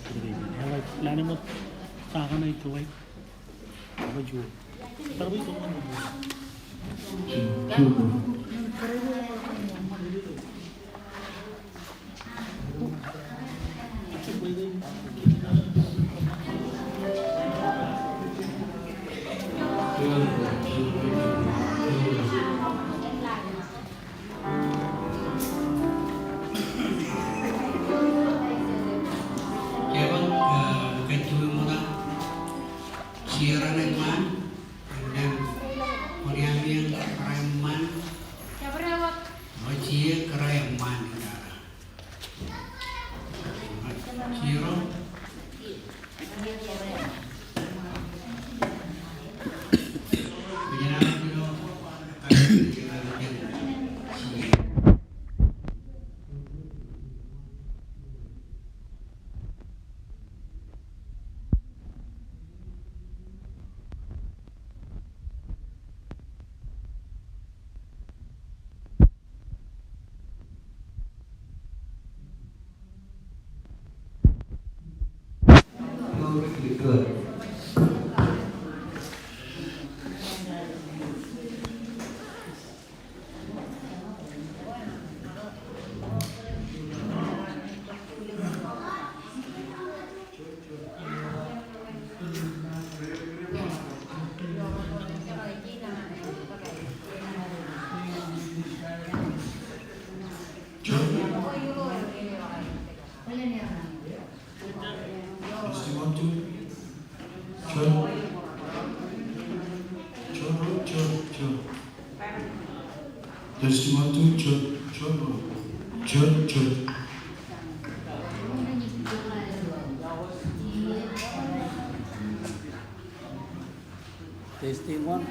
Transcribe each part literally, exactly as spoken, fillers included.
Kōjeañ, eh, kajjojo ṃokta. Sia raṇe ṃaan, im kōn eṃṃan, raṇe ṃaan. Ro sia raṇe ṃaan. Sia ro. Testing one, two. Juon. Juon, juon, juon. Testing one, two, juon, juon, juon, juon. Testing one.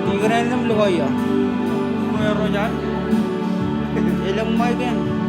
Tikōn aer im lukwa ia. Elōñ Mike eṇ.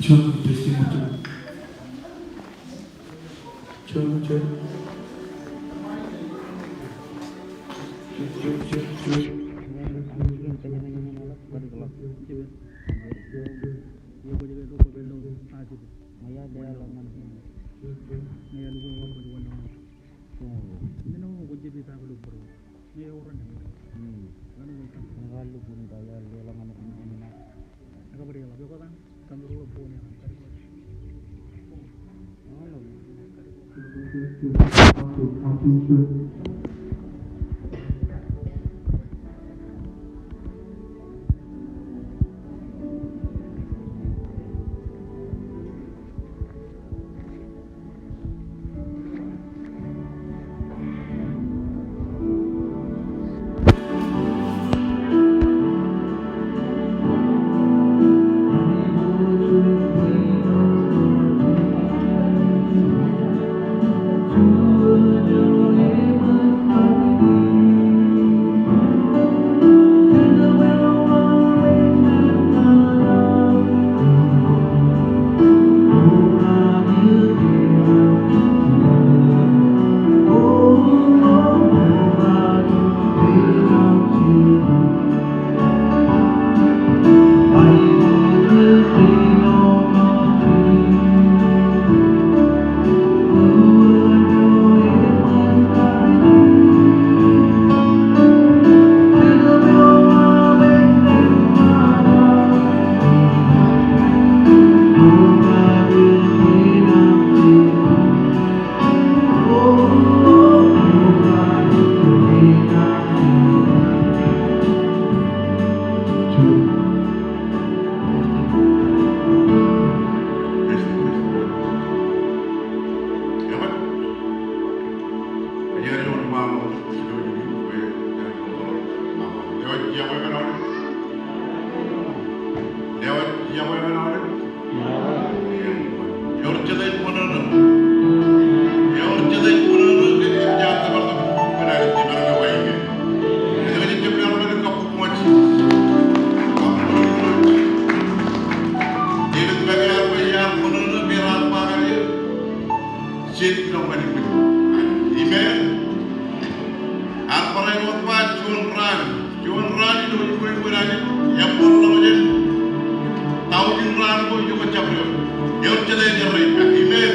Juon, testing, juon. Juon, juon. Juon, juon, juon, juon. Ewōr jeḷā ṃōṇōṇō. Ewōr jeḷā ṃōṇōṇō kōn ejja bar tok kōn aer jemaroñ ke wa ippān. Ej jab bar tok kōn kabbokbok ñan Jisōs. David make ear ba iar ṃōṇōṇō ke raar ba ñan eō, jen ilọk ñan eok. Amen. Ak barāinwōt ba juon raan, juon raan ilo iṃōn, iṃōn Anij, eṃṃan ḷọk jān taujin raan ko ijo kwōj jab ri wōt. Ewōr jeḷā ej errā ippa. Amen.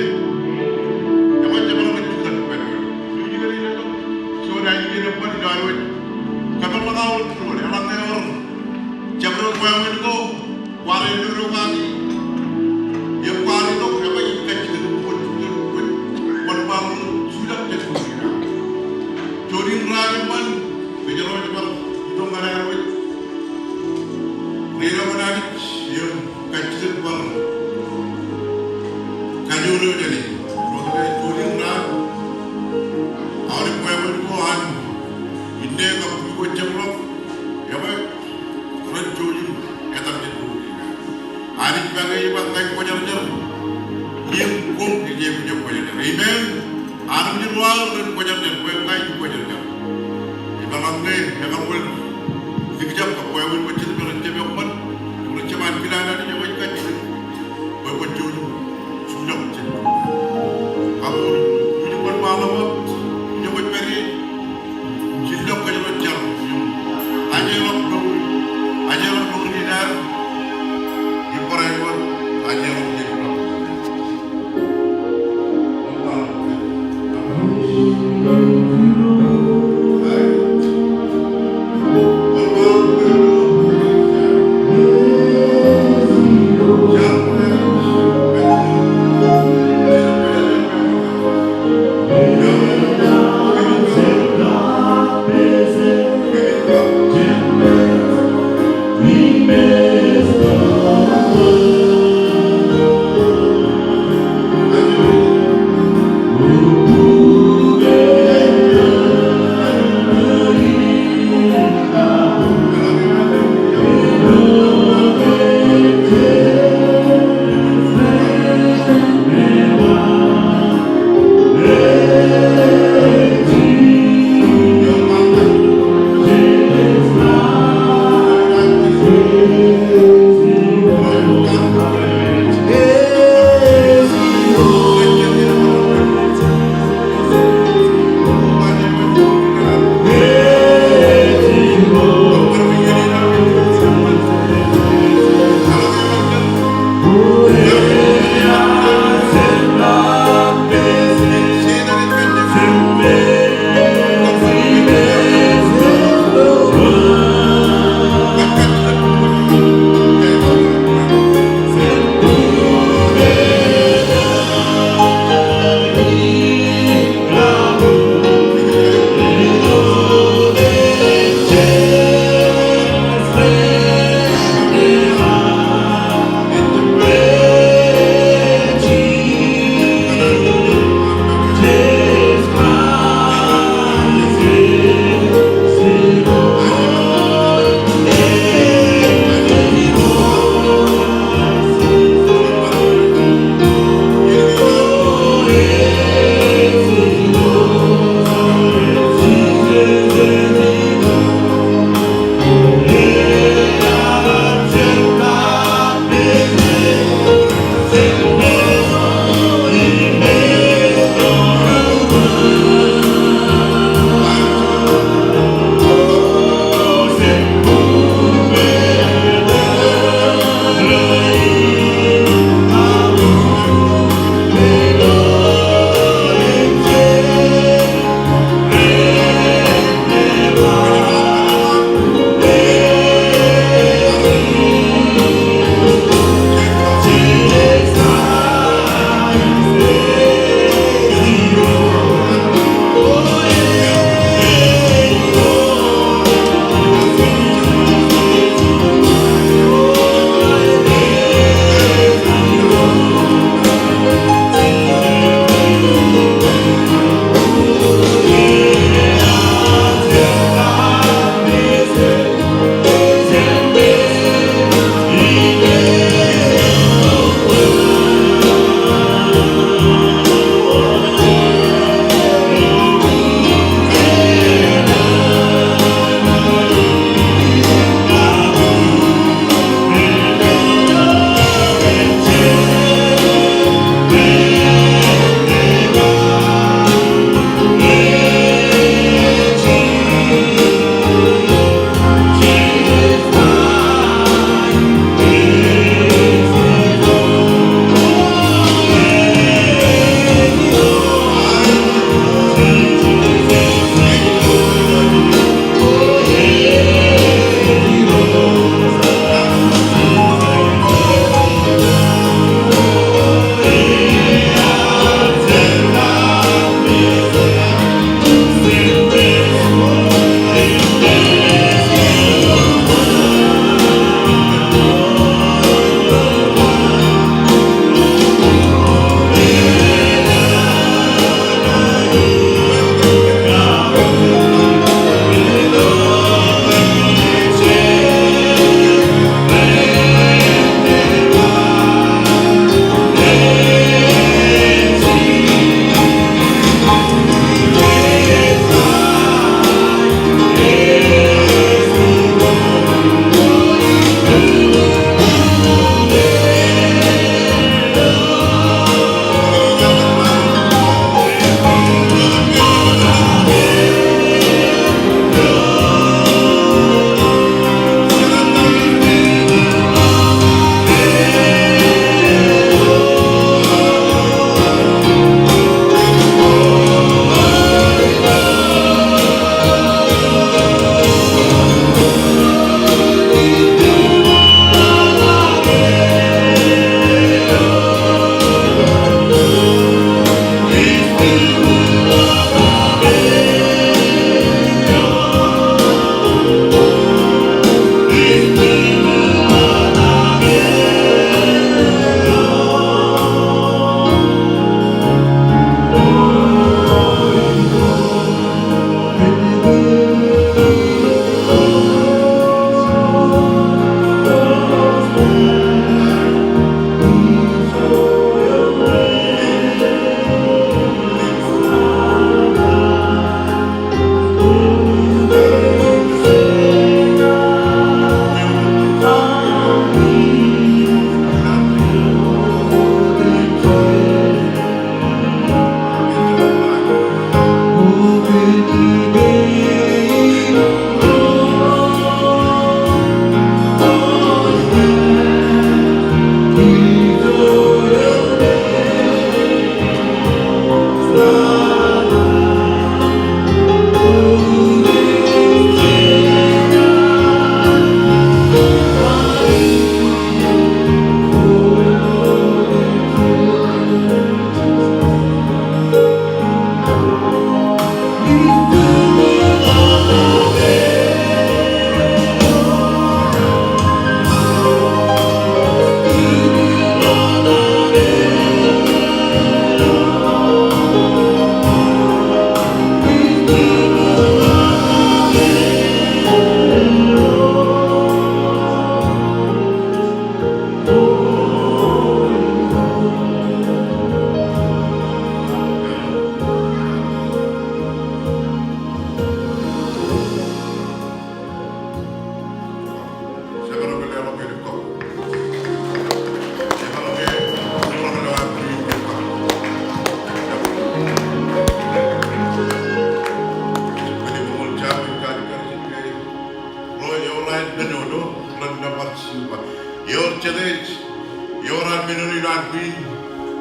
Im kwaar itok, ekwe ij kajjitōk bwe kwōn, kwōn, kwōn bar ḷọk, ḷọk jān tok in. Juon in raan eṃṃan, kōjro ej bar itok ñan aer wōj. Ri-itok ñan Anij, im kajjitōk bar kajoor eo jāne. Ṃokta juon in raan, aolep bwebwedik ko an inne kab bwij ko jemḷọk, ekwe ren jouj im etal jān tok in. Anij make ej ba ña ikwōjarjar, im koṃ ej aikuj kwōjarjar. Amen. Armej ro aō ren kwōjarjar, bwe ña ij kwōjarjar. Ipeḷḷọk ñe ekar wōr ikjab kab bwebwedik ko jet bwe ren jab eṃṃan, ren jab an kilaan Anij, ekwe ij kajjitōk bwe kwōn jouj im ḷọk jān tok. Ak kwōn, kwōn ba ḷọk wōt, ij kwōj pād ie, jen ḷọk kōjro jar. Ajeḷọk mour, ajeḷọk mour in ad, im barāinwōt, ajeḷọk jān tok.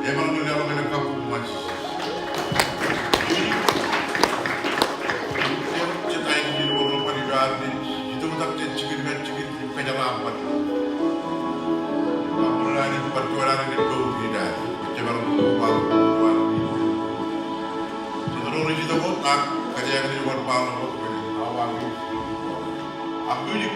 Emaroñ in leḷọk kabbokbok ñan Jisōs. Jet aikuj in wōr ḷọk bar ilo armej, ij itok tok jān jikin ñan jikin im kōjeraaṃṃan. Bar juon alen, bar juon alen in mour in ad. Jemaroñ in bar juon alen in. Jet ro rej itok wōt ak kōjeañ in bar bar ḷọk wōt kōn awa in. Ak music.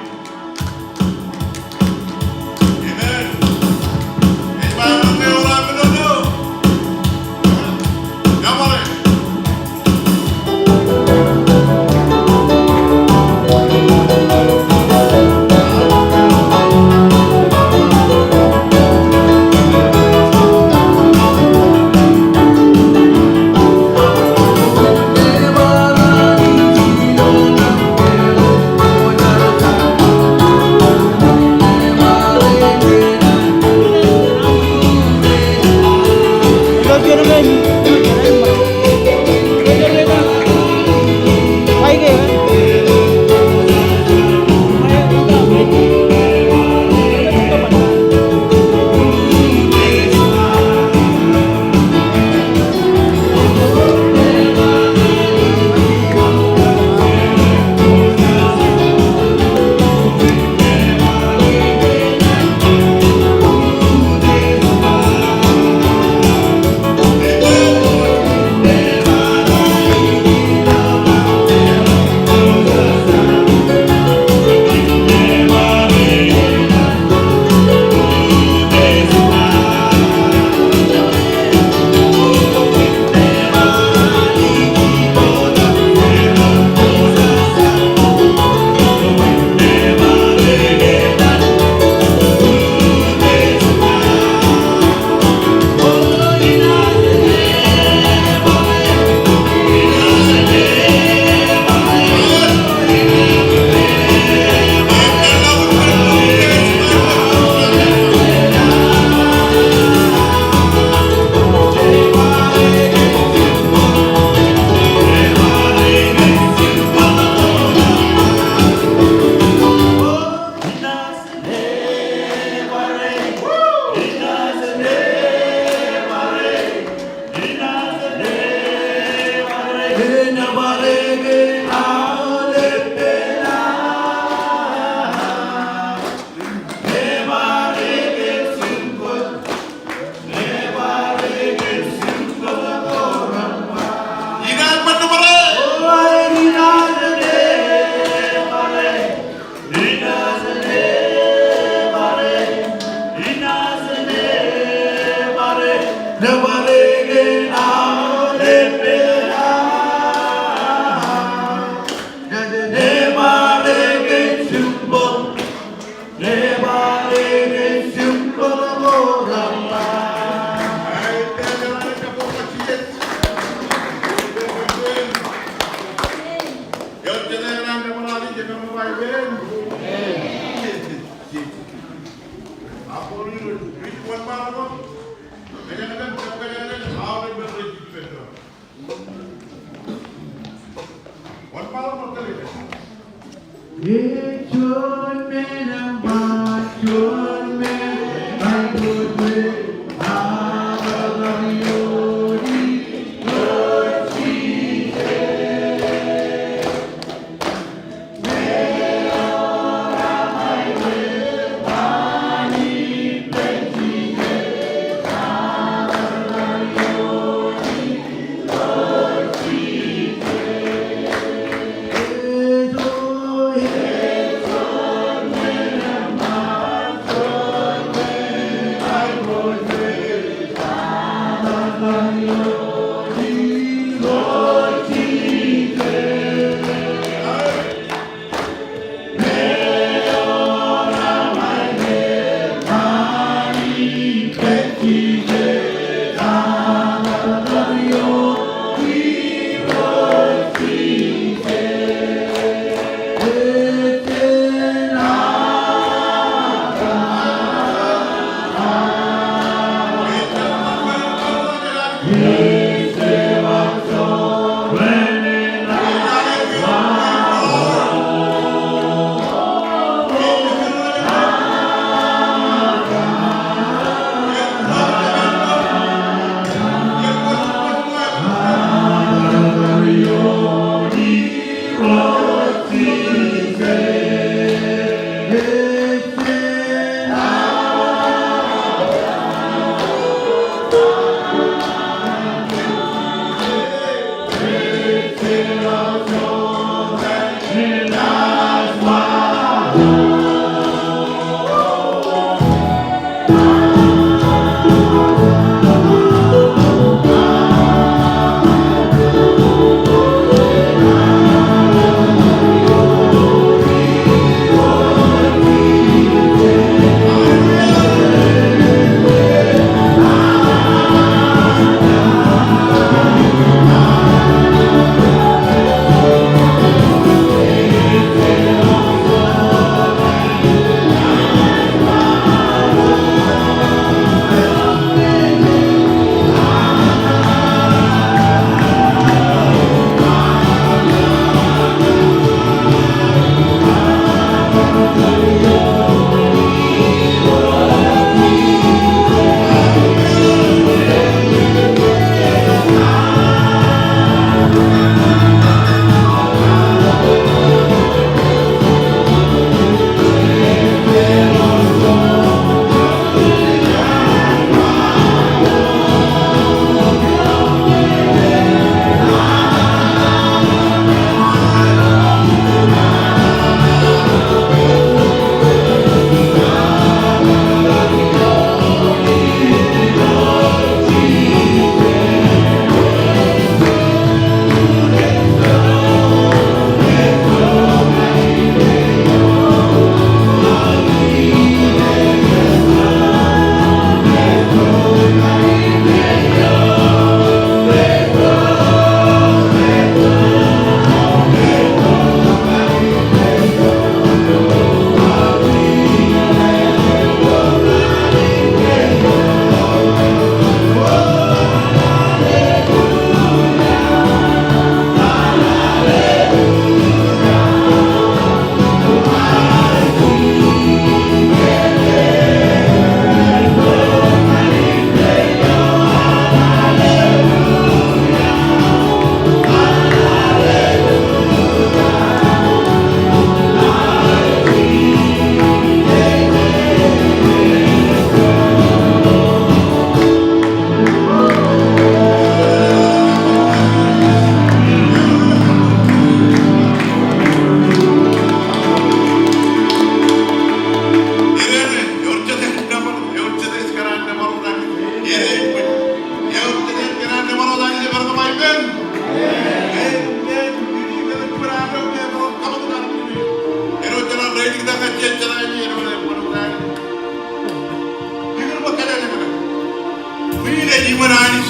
Wi ej iṃōn Anij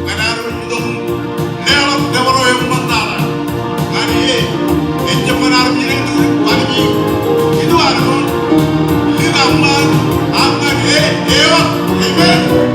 ñan armej itok im leḷọk kōṃro eṃṃantata ñan e. Ejjab ñan armej ṇe tok im bar itok, ito armej ṇe tok im bar itok. Amen. Amen. Amen.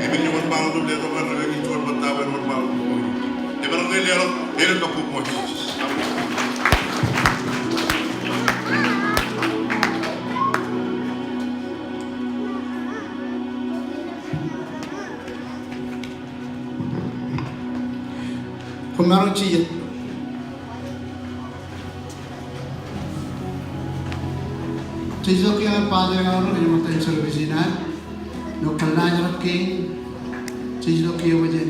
Ṃōk bar ḷọk, ṃōk bar ḷọk, ṃōk bar ḷọk. Koṃ maroñ jijet. Jej itok kiiō ñan pastor eo rej ṃōttan service in ad. Ilo kōllaajrak kein, jej itok kiiō bwe jen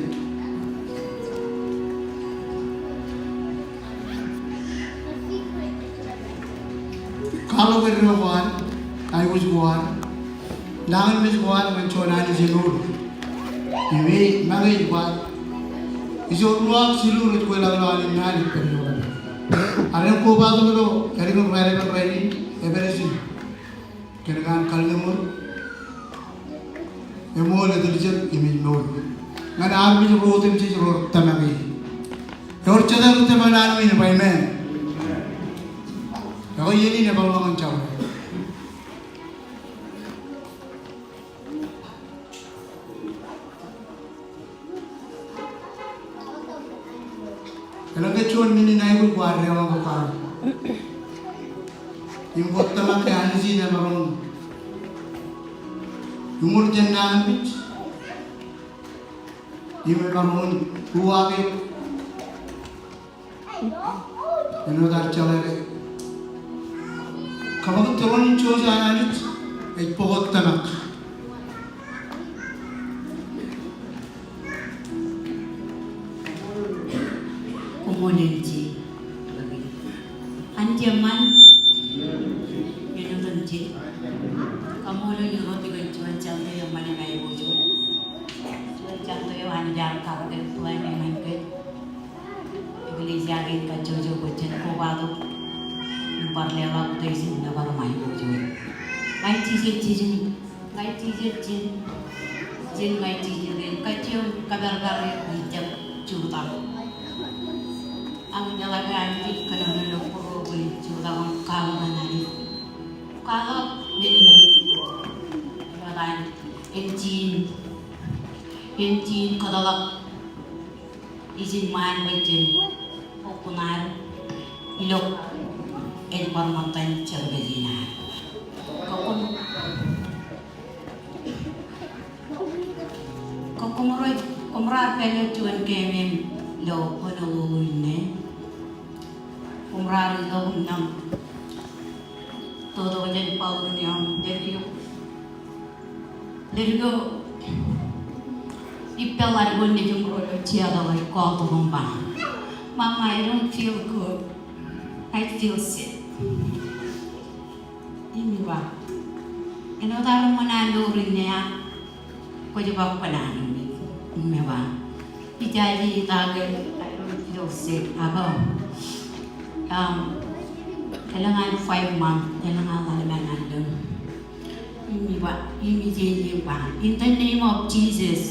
kwaḷọk eddo ko ad, aikuj ko ad. Lañin mej ko ad ñan juon Anij eo ej mour. Im e make ej ba, ijo ruo ak jilu rej kweilọk ilo aō naan ej pād ilo kōpooḷ. Ak ren kobatok ilo ālikin raelepen rainin, ej pād ijin. Kōn ke an kalliṃur, eṃool, etiljek im ej mour. Ñan armej ro otemjej ro rej tōmak e. Ewōr jet eo rej tōmak naan in, ba amen. Ekwe iien in ebar ḷọk ñan jabdewōt. Eḷaññe juon men in aikuj kwaar deḷọñ bwe kwaar im kwōj tōmak ke Anij in emaroñ iṃor jān naan in, im emaroñ uwaak eok. Āinwōt ad jeḷā ke kōṃṃan tōre in, jouj an Anij ej bōk wōt tōmak. Koṃṃool Anij. Anij eṃṃan. Āinwōt Anij. Kaṃṃoolol Irooj kōn juon jabdewōt eṃṃan im aiboojoj. Juon jabdewōt eo Anij ear kappok ituañ ñan kōj. Eklejia kein kajjojo bwe jen kobatok im bar leḷọk tok ijin nōbar im aiboojoj. Ij jijet jiljino Kaijeje ijin, ijin kaijeje ijin, kajjioñ kōpād bar eo ijab jutak. Ak ñe ḷap eo an ij kōnono ilo būruō bwe ij jutak im kwaḷọk ñan Anij. Kwaḷọk men in aikuj. Āinwōt an enjin, enjin kōtḷọk ijin ṃaan bwe jen bōk kuṇaad ilo ej bar ṃōttan service in ad. Koṃ, koṃ, koṃ raar, koṃ raar pād ilo juon keemem ilo kōnono inne. Koṃ raar itok im naaj totok jān bọọl in eo, leg eo. Leg eo, ippān ḷaddik eo nejūṃ ro ilo jeḷā ḷọk ej kwaḷọk im ba, "Mama, I don't feel good. I feel sick." Im ij ba, "Āinwōt ad eṃṃan an mour inne ak kwōj ba kwōnaaj." Im ej ba, "Ij jaje itok ke I don't feel sick." Ak, um, elōñ an five month, elōñ an ḷalem an ḷalem. Im ij ba, im ij ba, "In the name of Jesus,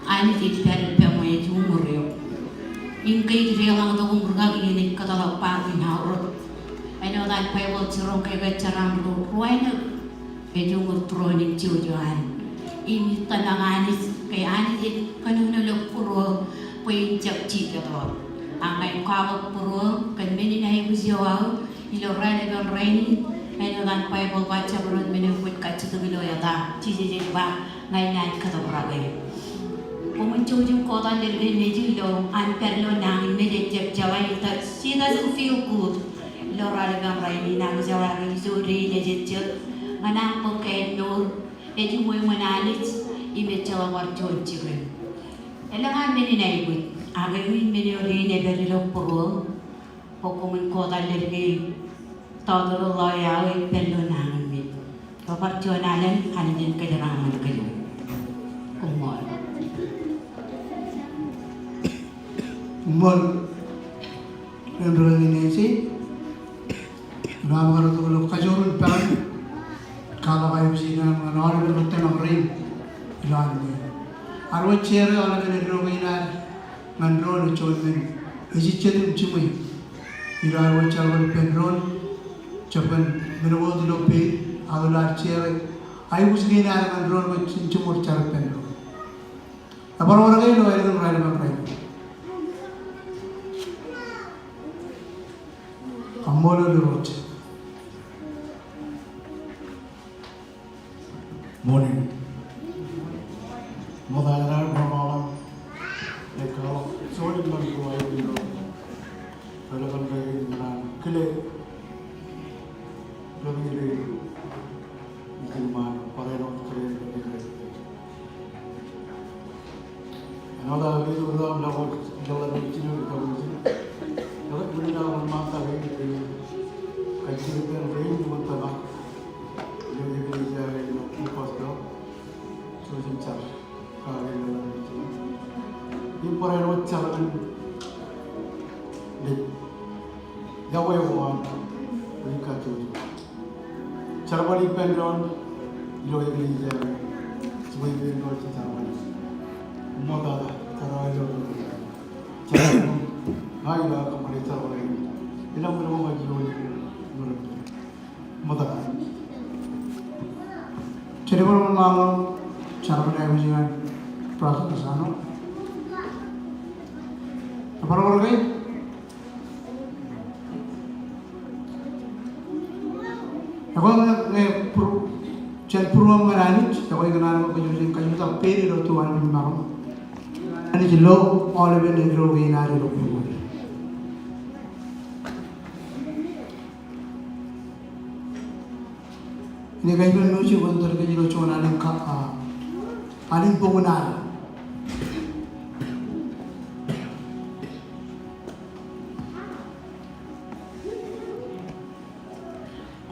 Anij ej pād ippān ṃōj, ej uñūr eok. Im ke ij deḷọñtok im rūkaki, enaaj kōtḷọk baaḷ in aorōk." Āinwōt an Baibōḷ jiroñ ke ej jeraaṃṃan ro ruwainōk ej uñūr tūroon in jouj eo an. Im ij tōmak Anij ke Anij ej kōnono ilo būruō bwe in jab jijet wōt. Ak ña ij kwaḷọk būruō kōn men in aikuj eo aō ilo raelepin rainin, āinwōt an Baibōḷ ba jabdewōt men eo kwōj kajjitōk ilo eta, Jisōs ej ba, ña inaaj kōtōprake. Koṃwin jouj im kootaan leddik in nejū ilo an pād ilo nañinmej ej jab jeḷā, she doesn't feel good. Ilo raelepin rainin ak jeḷā ke ijo dein ejejjet, ñan an bōk kāāl mour, ej iṃweo iṃōn Anij, im ejjeḷọk bar juon jikin. Elōñ an men in aikuj, ak eñin men eo dein ej pād ilo būruō, bwe koṃwin kootaan leddik in tọọtḷọk ḷọk eo aō ej pād ilo nañinmej. Bar juon alen, Anij en kōjeraaṃṃan kōj. Koṃṃool. Koṃṃool. Ren ri-kaki Nancy. Ilo aṃ kar itok ilo kajoor in peran, kwaḷọk aikuj in aṃ ñan aolepen ri-tōmak rein ilo aṃ. Ad wōj share aolepen eddo kein ad ñan doon ej juon men ejejjet im jiṃwe. Ilo ad wōj jar ippān doon, jab kōn men ko wōt ilo peid, ak ilo ad share aikuj kein ad ñan doon bwe jen jiṃor jar ippān doon. Ebar wōr ke ilo ālikin raelepin rainin. Kaṃṃoolol Irooj. Morning. Ṃokta jān aō ṃōṃaḷọk. Ij kwaḷọk juon in ṃōṃaḷọk. Raelepin rainin ñan kile. Ilo ijin ṃaan, barāinwōt kile. Āinwōt aō ilo ḷọk, ilo ḷọk ijin eo ij tōmak ijin. Ilo ijin eo ij tōmak ijin. Kajjitōk ippān rein juon tōmak ilo eklejia eo ilo Ipos ilo Joseph Jar. Kake ilo ḷọk ijin. Im barāinwōt jar in. Ij iọkwe eo an. Ij kajjojo. Jerbal ippān doon ilo eklejia eo. Jibwe ippān doon ej jerbal. Ṃoktata, jerbal ilo. Jerbal. Ña ilo kōṃṃane jerbal. Ilo ṃōṃaḷ ilo. Ṃoktata. Jerbal ṃōṃaḷ, jerbal eo ej ñan Brother Kasano. Jerbal eo ke? Ekwe ñe, ñe būruō, jān būruōṃ ñan Anij, ekwe ñan Anij kōj, kōj kajutak peid ilo tuwaan in maroñ. Anij lo aolepen eddo kein ad ilo būruōṃ. Ij kōṇaan ilo juon, ilo juon alen ka, a, alen bok in ad.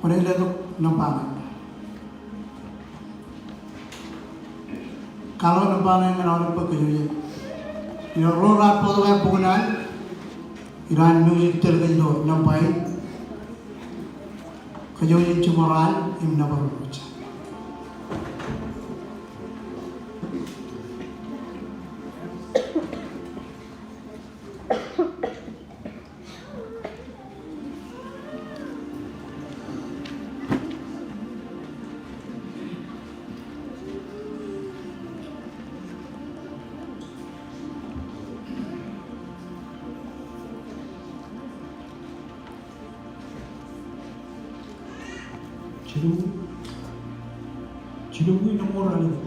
Kwōnaaj letok nōṃba ṇe. Kwaḷọk nōṃba ṇe ñan aolep bōk kōj. Ilo ro raar bōktok aer bok in ad, ilo an music tōl kōj ilo nōṃba in. Kōj jen jiṃor al im nōbar Irooj. Jilu, jilu ḷalem ralitōk.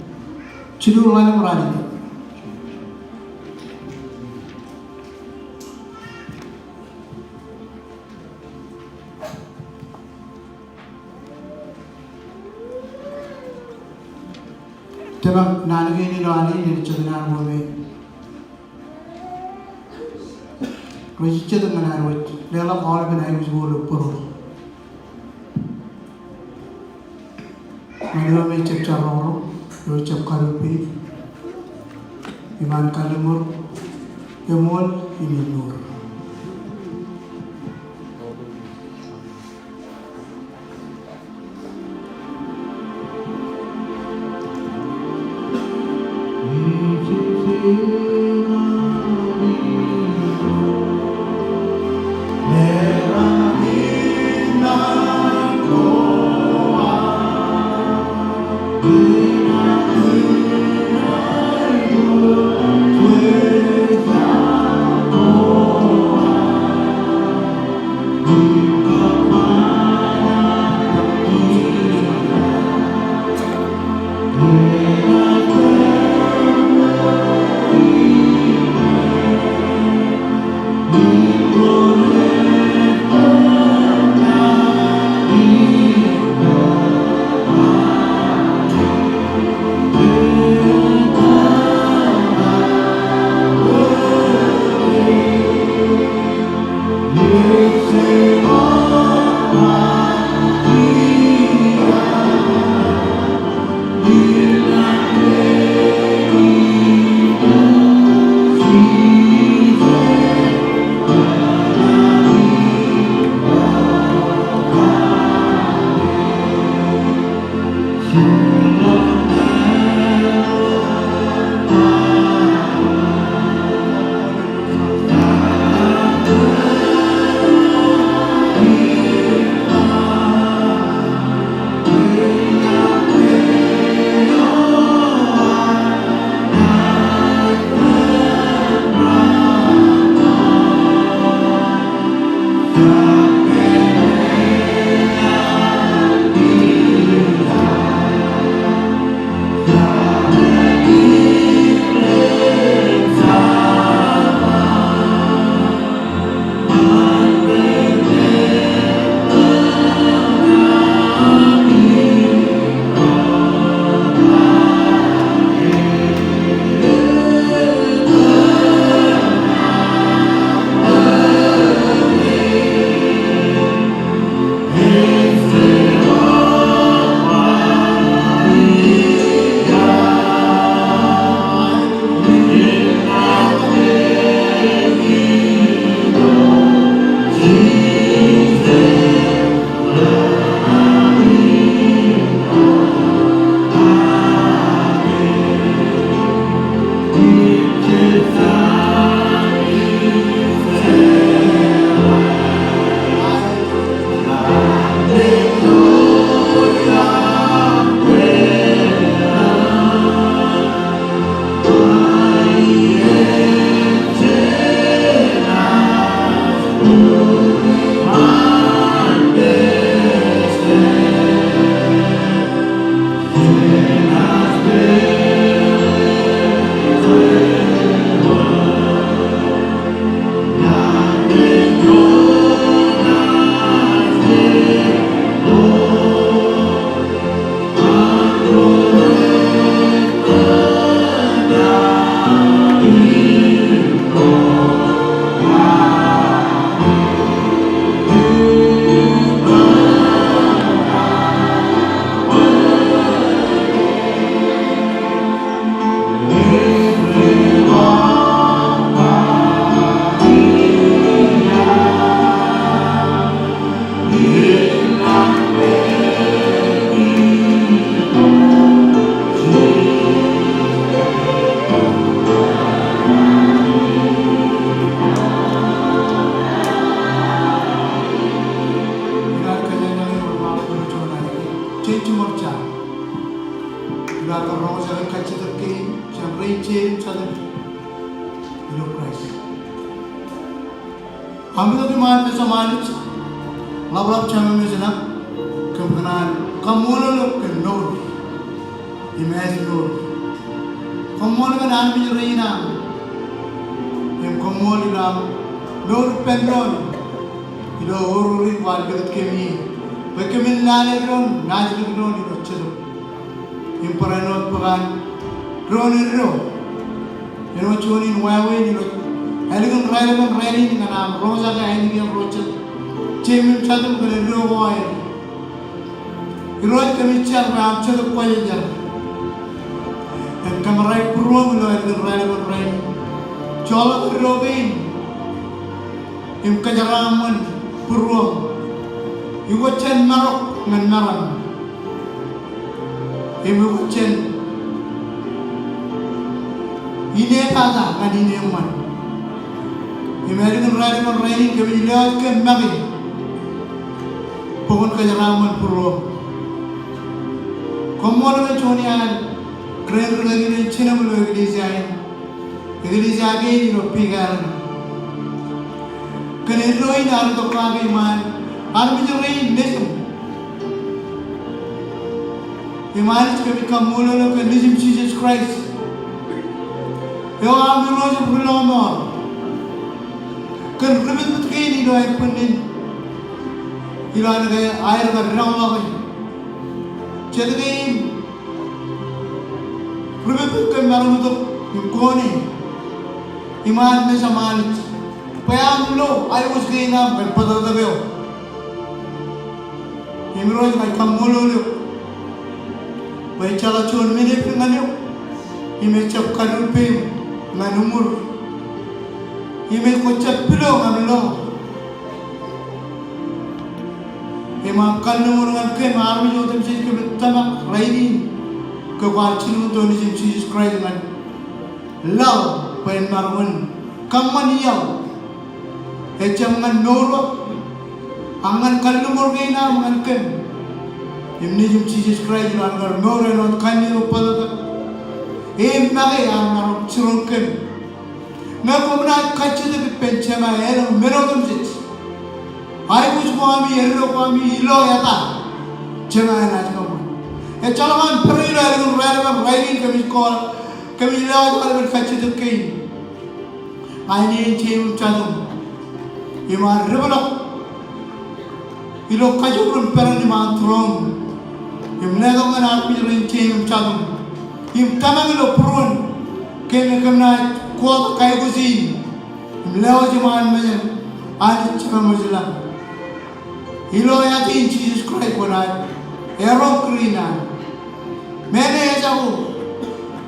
Jilu ḷalem ralitōk. Tōmak naan kein ilo Anij, ej jab naan ko me rej jitōñ ñan ad wōj leḷọk aolepen aikuj ko ilo bōro. Ñan eo me ejab jar rọọrọọr, eo ejab karupe, iṃaan kalliṃur, eṃool im eñoul. Ilo ad kōjañjañ ilo ṃaanḷọk ilo juon aiboojoj, jej jiṃor jaar. Ilo ad roñjake kajjitōk kein jān ro rej jeiū im jatū ilo Kraist. Am itok iṃaan mejaṃ Anij, ḷapḷap Jemem ej ṇa, kōm kōṇaan Kaṃṃoolol eok kōn mour im ājmour. Koṃṃool kōn armej rein aṃ im koṃṃool ilo aṃ mour ippān doon ilo oror in kwaar likūt kōm ie bwe kōmin lale doon, naajdik doon ilo jetōb. Im barāinwōt bwe kwōn doon eddo āinwōt juon in wāween ilo ālikin raelepen rainin ñan aṃ roñjake ainikien ro jet, jeim im jatūṃ, kōn eddo ko aer. Irooj, kōmij jar bwe aṃ Jetōb Kwōjarjar en kōmeḷeḷe būruōṃ ilo ālikin raelepen rainin. Joḷọk eddo kein im kōjeraaṃṃan būruōṃ. Ukōt jān marok ñan meram im ukōt jān inepata ñan ineṃṃan. Im ālikin raelepen rainin kōmij lewōj kōm make bwe kwōn kōjeraaṃṃan būruōṃ. Koṃṃool kōn juon iaan kōrā in ri kaki rein jinem ilo eklejia in, eklejia kein ilo Big Island. Kōn eddo in ear itok kake iṃaan armej rein nejūṃ. Im Anij, kōmij kaṃṃoolol eok kōn Nejūṃ Jisōs Kraist eo aṃ Irooj im Rilọmọọr kōn ri pitpit kein ilo aer bōk nin ilo an ke aer kar deḷọñḷọke jet kein ri pitpit kōm maroñ itok im kone iṃaan mejaṃ, Anij, bwe aṃ lo aiboojoj kein aṃ kōn bōtōktōk eo. Im Irooj, ña ij kaṃṃoolol eok bwe ejjeḷọk juon men epen ñan eok im ejjab kadulpeim ñan uṃwin im ej kwōjab pilo ñan lo. Im aṃ kalliṃur ñan kōm armej otemjej kōmij tōmak rainin ke kwaar jilkintok Nejūṃ Jisōs Kraist ñan laḷ bwe en maroñ in kōṃṃan iaḷ ejjab ñan mour eo ak ñan kalliṃur kein aṃ ñan kōm. Im Nejūṃ Jisōs Kraist ilo an kar mour āinwōt kanniōk im bōtōktōk im make ear maroñ jiroñ kōm. Ñe koṃ naaj kajjitōk ippān Jema elōñ men otemjej, aiboojoj ko ami, eddo ko ami ilo eta, Jema enaaj kōṃṃan. Ejjeḷọk an pere ilo ālikin raelepen rainin kōmij ko, kōmij lewōj aolepen kajjitōk kein. Aine in jeim im jatūṃ im ar deblọk ilo kajoor im peran iṃaan tūroon im letok ñan armej rein jeim im jatūṃ im tōmak ilo būruon kōm, kōm naaj kotak aikuj in im lewōj iṃaan mejaṃ, Anij Jemem ilañ. Ilo āt in Jisōs Kraist kwōnaaj erom kūr in an. Men eo ejako,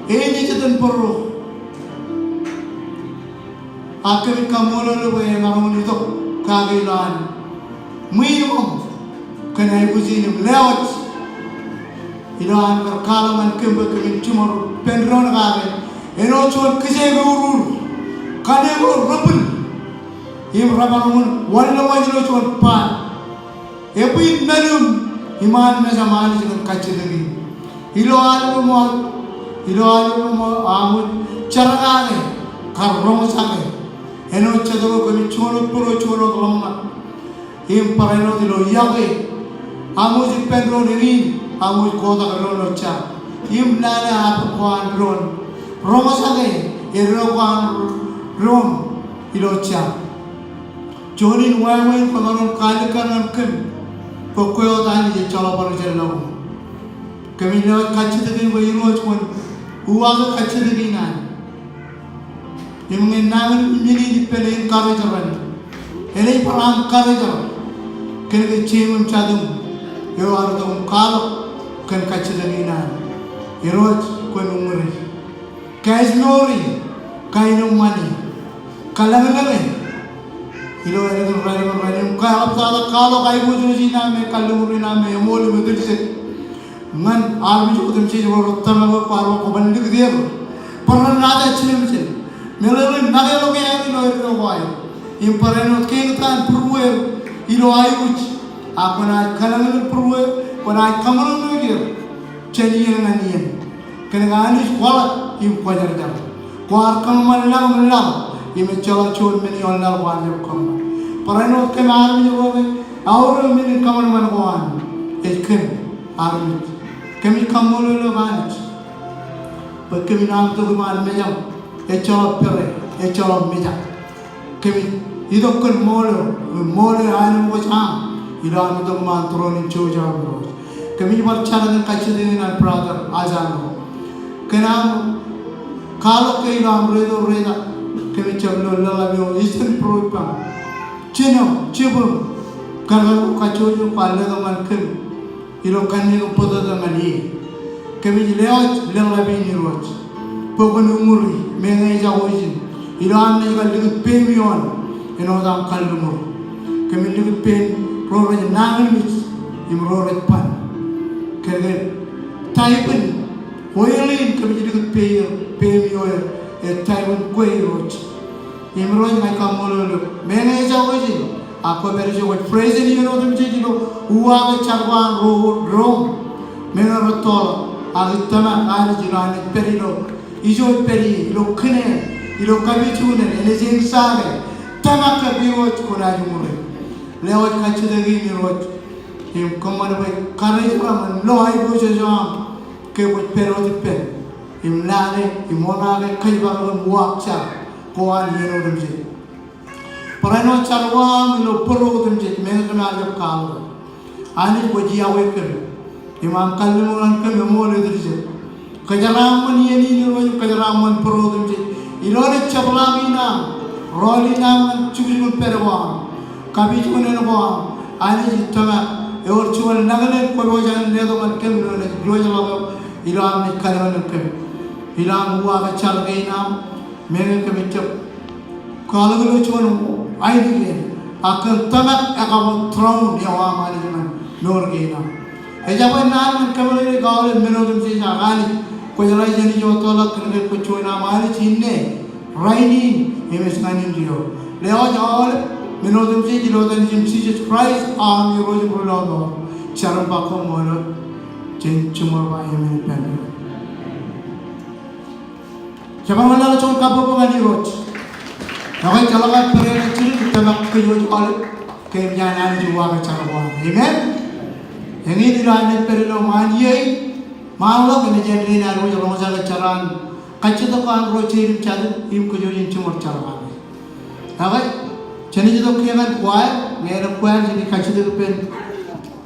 ej ijin bōro. Ak kōmij kaṃṃoolol eok bwe emaroñ in itok kake ilo an ṃwiin eo kōn aikuj in im lewōj ilo an kar kwaḷọk ñan kōm bwe kōmin jiṃor ippān doon kake āinwōt juon kijeek eurur, kanniōk eo rebwil im remaroñ in wanlōñwōj ilo juon baaṃ. Ebwiin mālim iṃaan mejaṃ Anij kōn kajjitōk in. Ilo aolep ṃool, ilo aolep ṃool aṃ wōj jerkake kar roñjake āinwōt jet ro kōmij juon wōt bōro juon wōt ḷōmṇak. Im barāinwōt ilo iọkwe aṃ wōj ippān doon eñin, aṃ wōj kotak doon ilo jab im lale apañ ko an doon, roñjake eddo ko an doon ilo jab. Juon in wāween kwōmaroñ kaalikkar ñan kōm bwe kwe wōt Anij ejjeḷọk bar jen lọkuṃ. Kōmij lewōj kajjitōk in bwe Irooj kwōn uwaake kajjitōk in an. Im ñe nañinmej men in ippān encourage ren, enaaj bar encourage kōn ke jeim im jatūṃ eo ear itok im kwaḷọk kōn kajjitōk in an. Irooj kwōn uññūri. Kaijmouri, kainōṃṃani, kalōñlōñe ilo ālikin raelep in rainin im kaeḷaptata kwaḷọk aiboojoj in aṃ me kalliṃur in aṃ me eṃool im etiljet ñan armej otemjej ro rej tōmak eok kwaar ba kwōban likūt er bwe ren naaj jiljilimjuon. Meḷeḷein make ḷọk eaer ilo eddo ko aer im barāinwōt kein taan būrueer ilo aikuj. Ak kwōnaaj kalōñlōñ būrueer, kwōnaaj kaṃōṇōṇōik er jān iien ñan iien. Kōnke Anij kwaḷọk im kwōjarjar. Kwaar kōṃṃan laḷ im laḷ im ejjeḷọk juon men ioon laḷ kwaar jab kōṃṃan. Barāinwōt kōm armej ro ke aorōk men in kōṃanṃan ko an, ej kōm armej. Kōmij kaṃṃoolol eok Anij bwe kōmin am itok iṃaan mejaṃ, ejjeḷọk pere, ejjeḷọk mejak. Kōmij itok kōn ṃool eo, ṃool eo aenōṃṃan aṃ, ilo am itok iṃaan tūroon in jouj eo aṃ Irooj. Kōmij bar jar kōn kajjitōk in an brother Asano. Kōn am kwaḷọk ke ilo am reto reta, kōmij jab lo leḷḷap eo Eastern Pro ippaṃ. Jino, jibūṃ, kōn kajjojo kwaar letok ñan kōm ilo kanniōk im bōtōktōk ñan e. Kōmij lewōj leḷḷap in Irooj bwe kwōn uññūri meñe ejako ijin ilo am naaj kar likūt peiṃ ioon āinwōt am kalliṃur. Kōmij likūt peiṃ ro rej nañinmej im ro rej ban. Kōn ke type in oil in kōmij likūt peiṃ, peiṃ ioon e type in kwe Irooj. Im Irooj ña ij kaṃṃoolol eok. Meñe ejako ijin, ak kwō pād ijo kwōj present iien otemjej ilo uwaak jar ko an ro doon. Meñe rettoḷọk, ak ij tōmak Anij ilo an naaj pād ilo ijo ej pād ie, ilo kine, ilo kapijuknen, enaaj eñsake. Tōmak ke Irooj kwōnaaj uññūri. Lewōj kajjitōk in Irooj. Im kōṃṃan bwe karijeram ñan lo aiboojoj eo aṃ ke kwōj pād wōt ippān im lale im oṇaake kōjparok im uwaak jar ko an iien otemjej. Barāinwōt jar ko aṃ ilo bōro otemjej, meñe kōm ar jab kwaḷọk. Anij kwōj iọkwe kōm im am kalliṃur ñan kōm eṃool etūrijek. Kōjeraaṃṃan iien in Irooj, kōjeraaṃṃan bōro otemjej. Ilo ej jepḷaak in am, rọọl in am ñan jukjuk im pād ko aṃ, kapijuknen ko aṃ. Anij ij tōmak ewōr juon nañinmej kwōpojak in letok ñan kōm ilo ej diwōjḷọk ilo am naaj kalōñ ñan kōm. Ilo am uwaak jar kein am, meñe kōmij jab kwaḷọk ilo juon ainikien, ak kōn tōmak ekaṃo tūroon eo aṃ Anij ñan mour kein am. Ejabwe naan ñan kōmeḷeḷeik aolep men otemjej, ak Anij kwōj ḷaijjeni eo ettoḷọk kōn ke kwōj juon am Anij inne, rainin, im ej ñan indeeo. Lewōj aolep men otemjej ilo etan Jisōs Kraist am Irooj im Rilọmọọr. Jar im ba koṃṃool, jen jiṃor ba amen ippān. Jab bar wanlaḷọk juon kabbokbok ñan Irooj. Ekwe, ejjeḷọk aō pād ilo jidik, ij tōmak kōj wōj aolep ke eṃōj an Anij uwaak jar ko aṃ. Amen. Eñin ilo an naaj pād ilo ṃaan iiō in, ṃaanḷọk enaaj āindein ad wōj roñjake jar an kajjitōk ko an ro jeid im jatid im kōj wōj in jiṃor jar ko aṃ. Ekwe, jenaaj itok kiiō ñan choir, ñe elōñ choir jenaaj kajjitōk ippān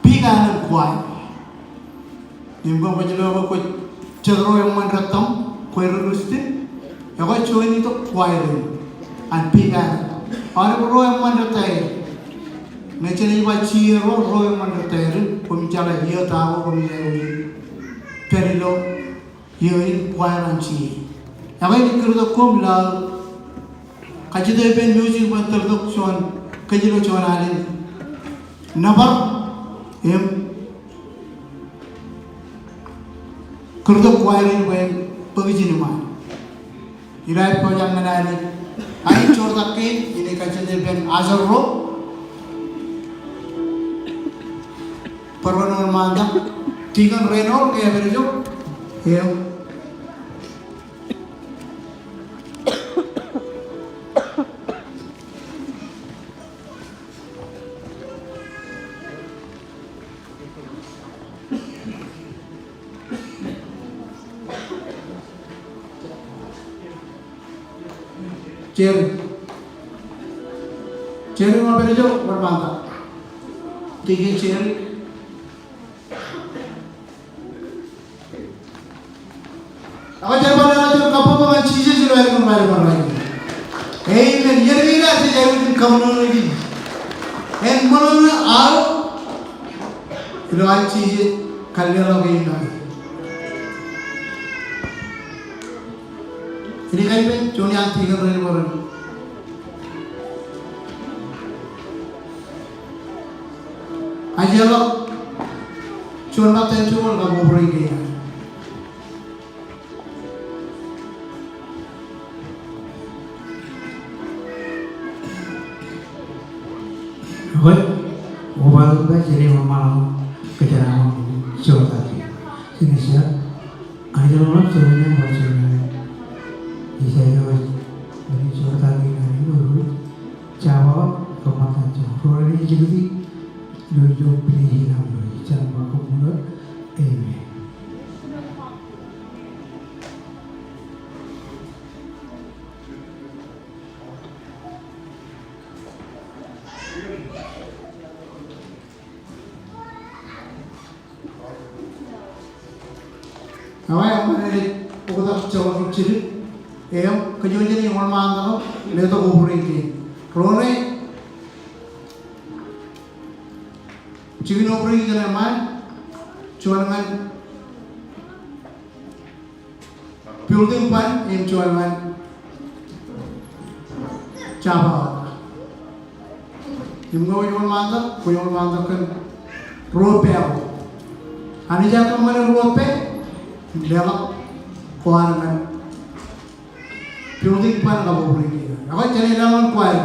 Big Island Choir. Im kōm kwōj lo ke kwōj jet ro eṃṃan rūttoṃ, kwe ri Kristin, ekwe juon itok choir in an Big Island. Aolep ro eṃṃan rūttoṃ. Ñe jenaaj ba jiiō ro, ro eṃṃan rūttoṃ. Koṃ jeḷā iiō ta ko koṃij aikuj pād ilo iiō in choir an jiiō. Ekwe inaaj kūrtok koṃ ilo kajjitōk ippān music bwe en tōl tok juon kōj ilo juon alen nōbar im kūrtok choir in bwe en bōk ijin iṃaan. Ilo aer pojak ñan Anij, aer joortak kein, inaaj kajjitōk ippān ajri ro. Bar wōnṃaantak, Deacon Reno, ke epād ijo. Eō. Jerry. Jerry, ṃōk epād ijo, wōnṃaantak. Deacon Jerry. Ak jen bar leḷọk juon kabbokbok ñan Jisōs ilo aer ṃōk bar ṃōk bar. Amen. Iien kein ad jej aikuj in kaṃṃoolol Jisōs. En ṃōṇōṇō aō ilo an Jisōs kar leḷọk e in ṇe. Inaaj kar ippān juon iaan deacon ro ilo bar. Ajjeḷọk juon bar ten juon kab obrein kein. Ekwe, bar bar jenaaj ṃōṃaḷọk kōjeraaṃṃan juon ta. Jenaaj jar. Ajjeḷọk juon eo bar juon eo. Ij jar eo ej, ej juon ta kein an eo ej. Jabawōt kōṃṃan kajjitōk. Ro rej jilkintok ilo ilo place in am ro. Jar im ba koṃṃool. Ekwe, eṃṃan enaaj oktak joñoul jidik im kōjwōj jenaaj wōnṃaantak im letok obrak kein. Ro ṇe jikin obrak jān eṃṃaan, juon ñan building fund im juon ñan job award. Im ñe kwōj wōnṃaantak, kwōj wōnṃaantak kōn ruo pā ko. Anij ear kōṃṃane ruo pā im leḷọk ko ad ñan building fund kab obrak kein. Ekwe, jenaaj leḷọk ñan choir.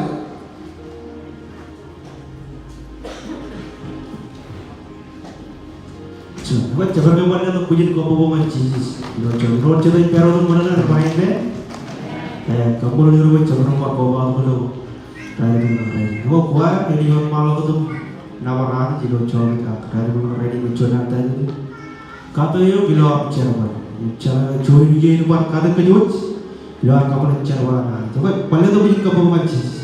Ekwe, jabdewōt bar letok bwijin kabbokbok ñan Jisōs. Ilo juon, ilo juon, ej pād wōt im ṃōṇōṇō ri-ṃae. Ej kaṃṃoolol Irooj bwe jabdewōt bar kobatok ilo rainin im rainin. Ekwe, choir, enaaj wōnṃaanḷọk wōt im nōbar Anij ilo joñan ak rainin im rainin ilo juon an rainin. Kato eok ilo aṃ jerbal. Im jerbal juon in iien bar katak kōjwōj ilo ad kaṃṃoolol jerbal an Anij. Ekwe, bar letok bwijin kabbokbok ñan Jisōs.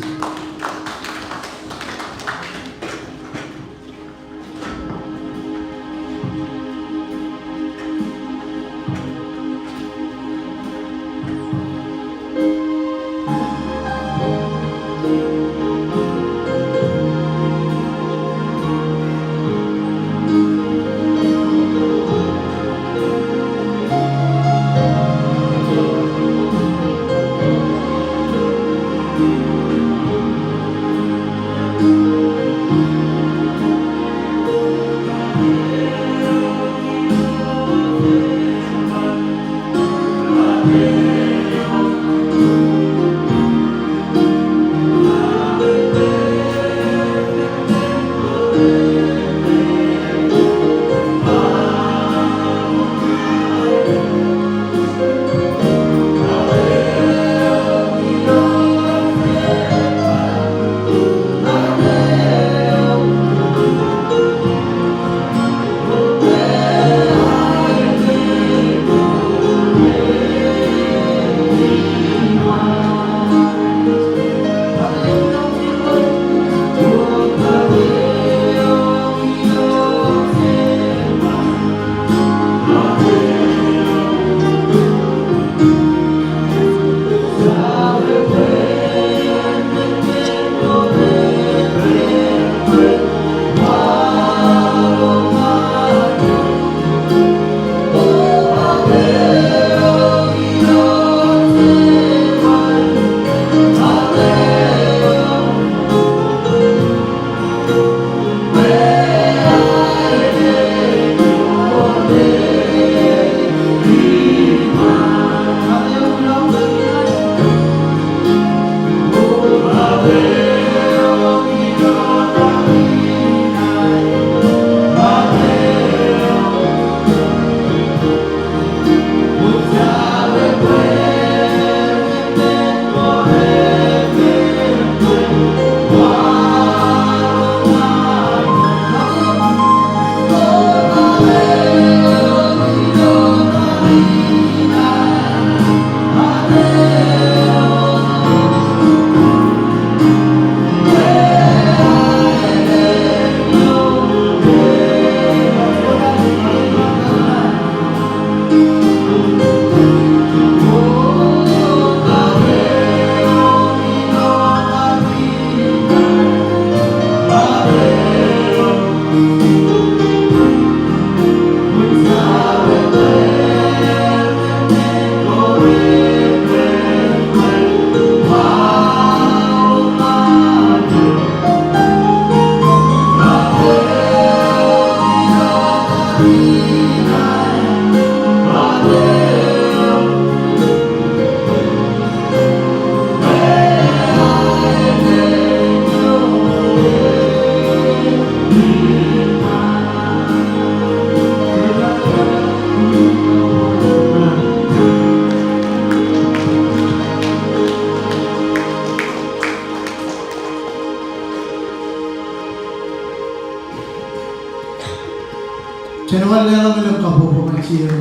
Jen bar leḷọk ilo kabbokbok ñan Jisōs.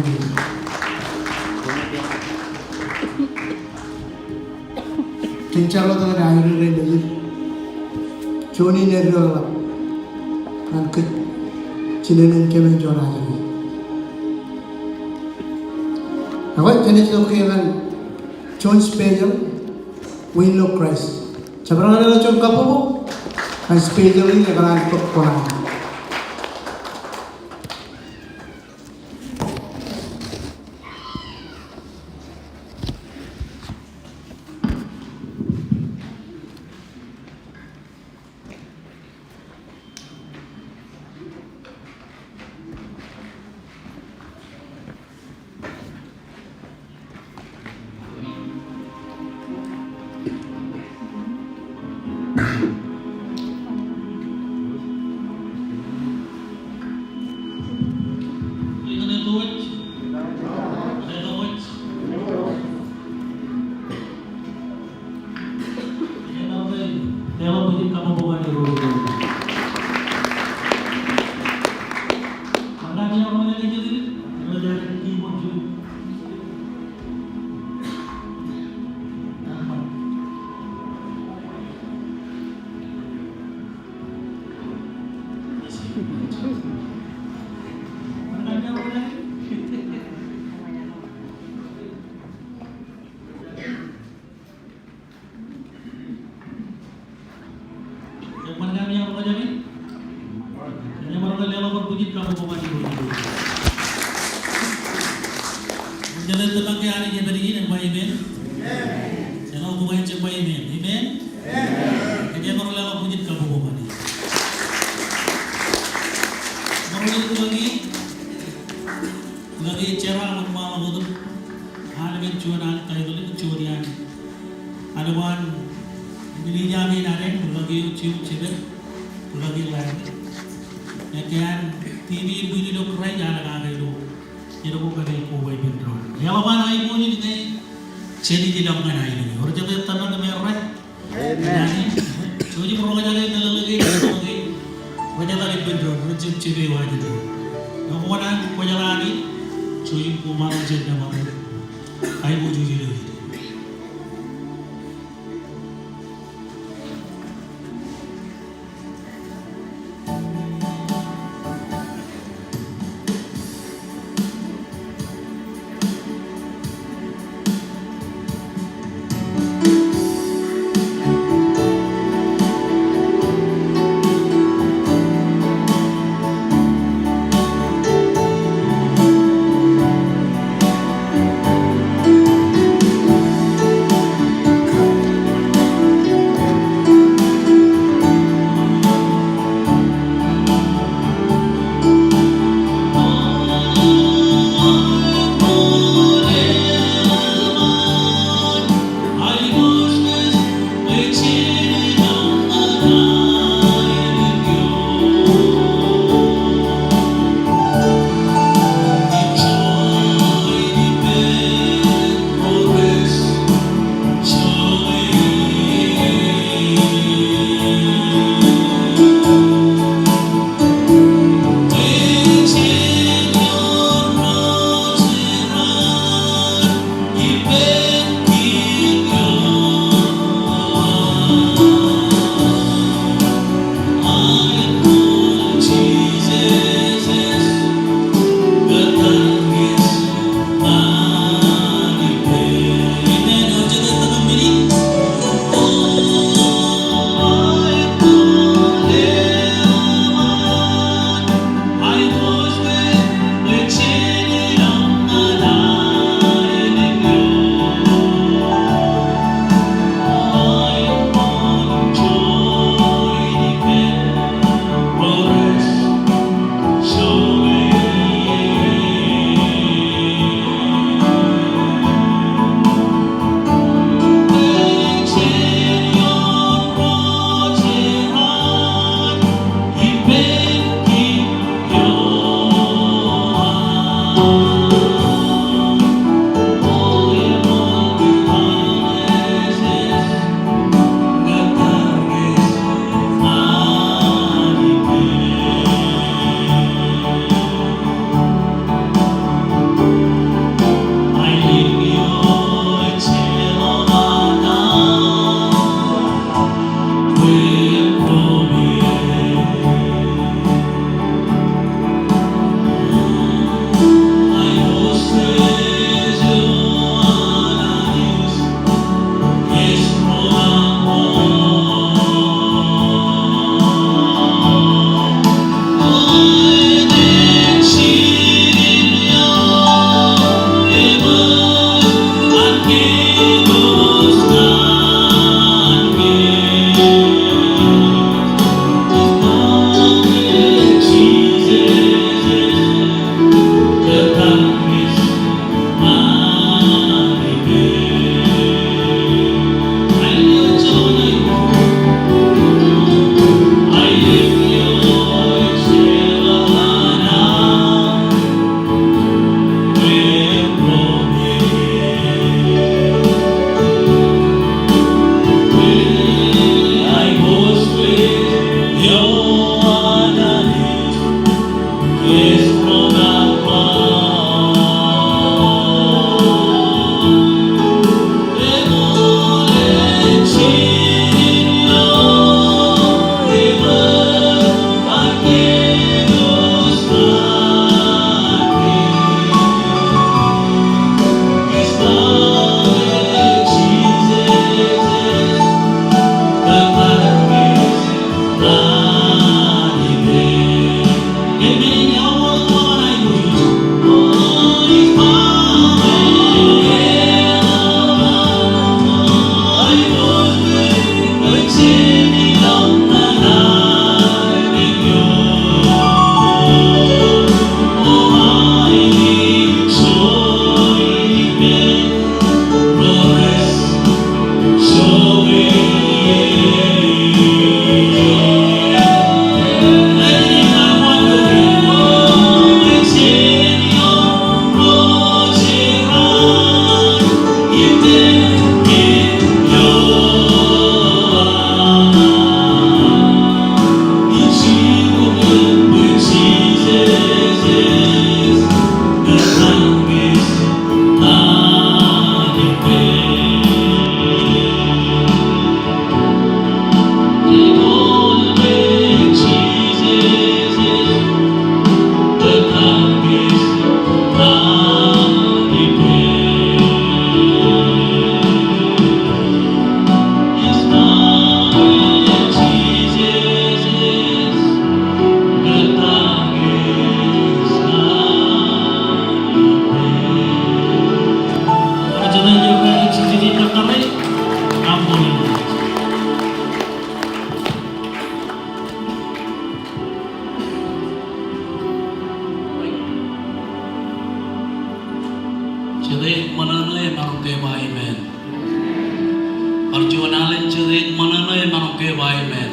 Jen jar wōt ñan ajri rein nejid. Juon in eddoḷọk ñan kōj jinōn in kōmij juon ajri. Ekwe, jenaaj itok ke ñan juon special, Wiin ilo Christ. Jabdewōt ñan juon kabbokbok ñan special in ekōṇaan bōk kuṇaō. Amen. Ḷọk e jerā wōnṃaanḷọk wōt an men juon an title in juon iaan. Aolep an ijin ijin adeañ, ḷọk eo jejjet, ḷọk e ḷadik. Ekwe an theme in Wiin ilo Christ, aolep kake ilo, ilo ko kake koba ippān doon. Eḷap an aiboojoj ñe jenaaj ilọk ñan aelōñ. Ewōr jet ej tōmak im errā. Amen. Jouj im roñjake meḷeḷe kein, roñjake. Kwōjeḷā ippān doon, ren jejjet eo wōj. Eo kōṇaan kwōjeḷā, jouj im koṃṃool jān nōbar eo. Aiboojoj ilo. Jete ej ṃōṇōṇō emaroñ ke ba amen. Bar juon alen, jete ej ṃōṇōṇō emaroñ ke ba amen.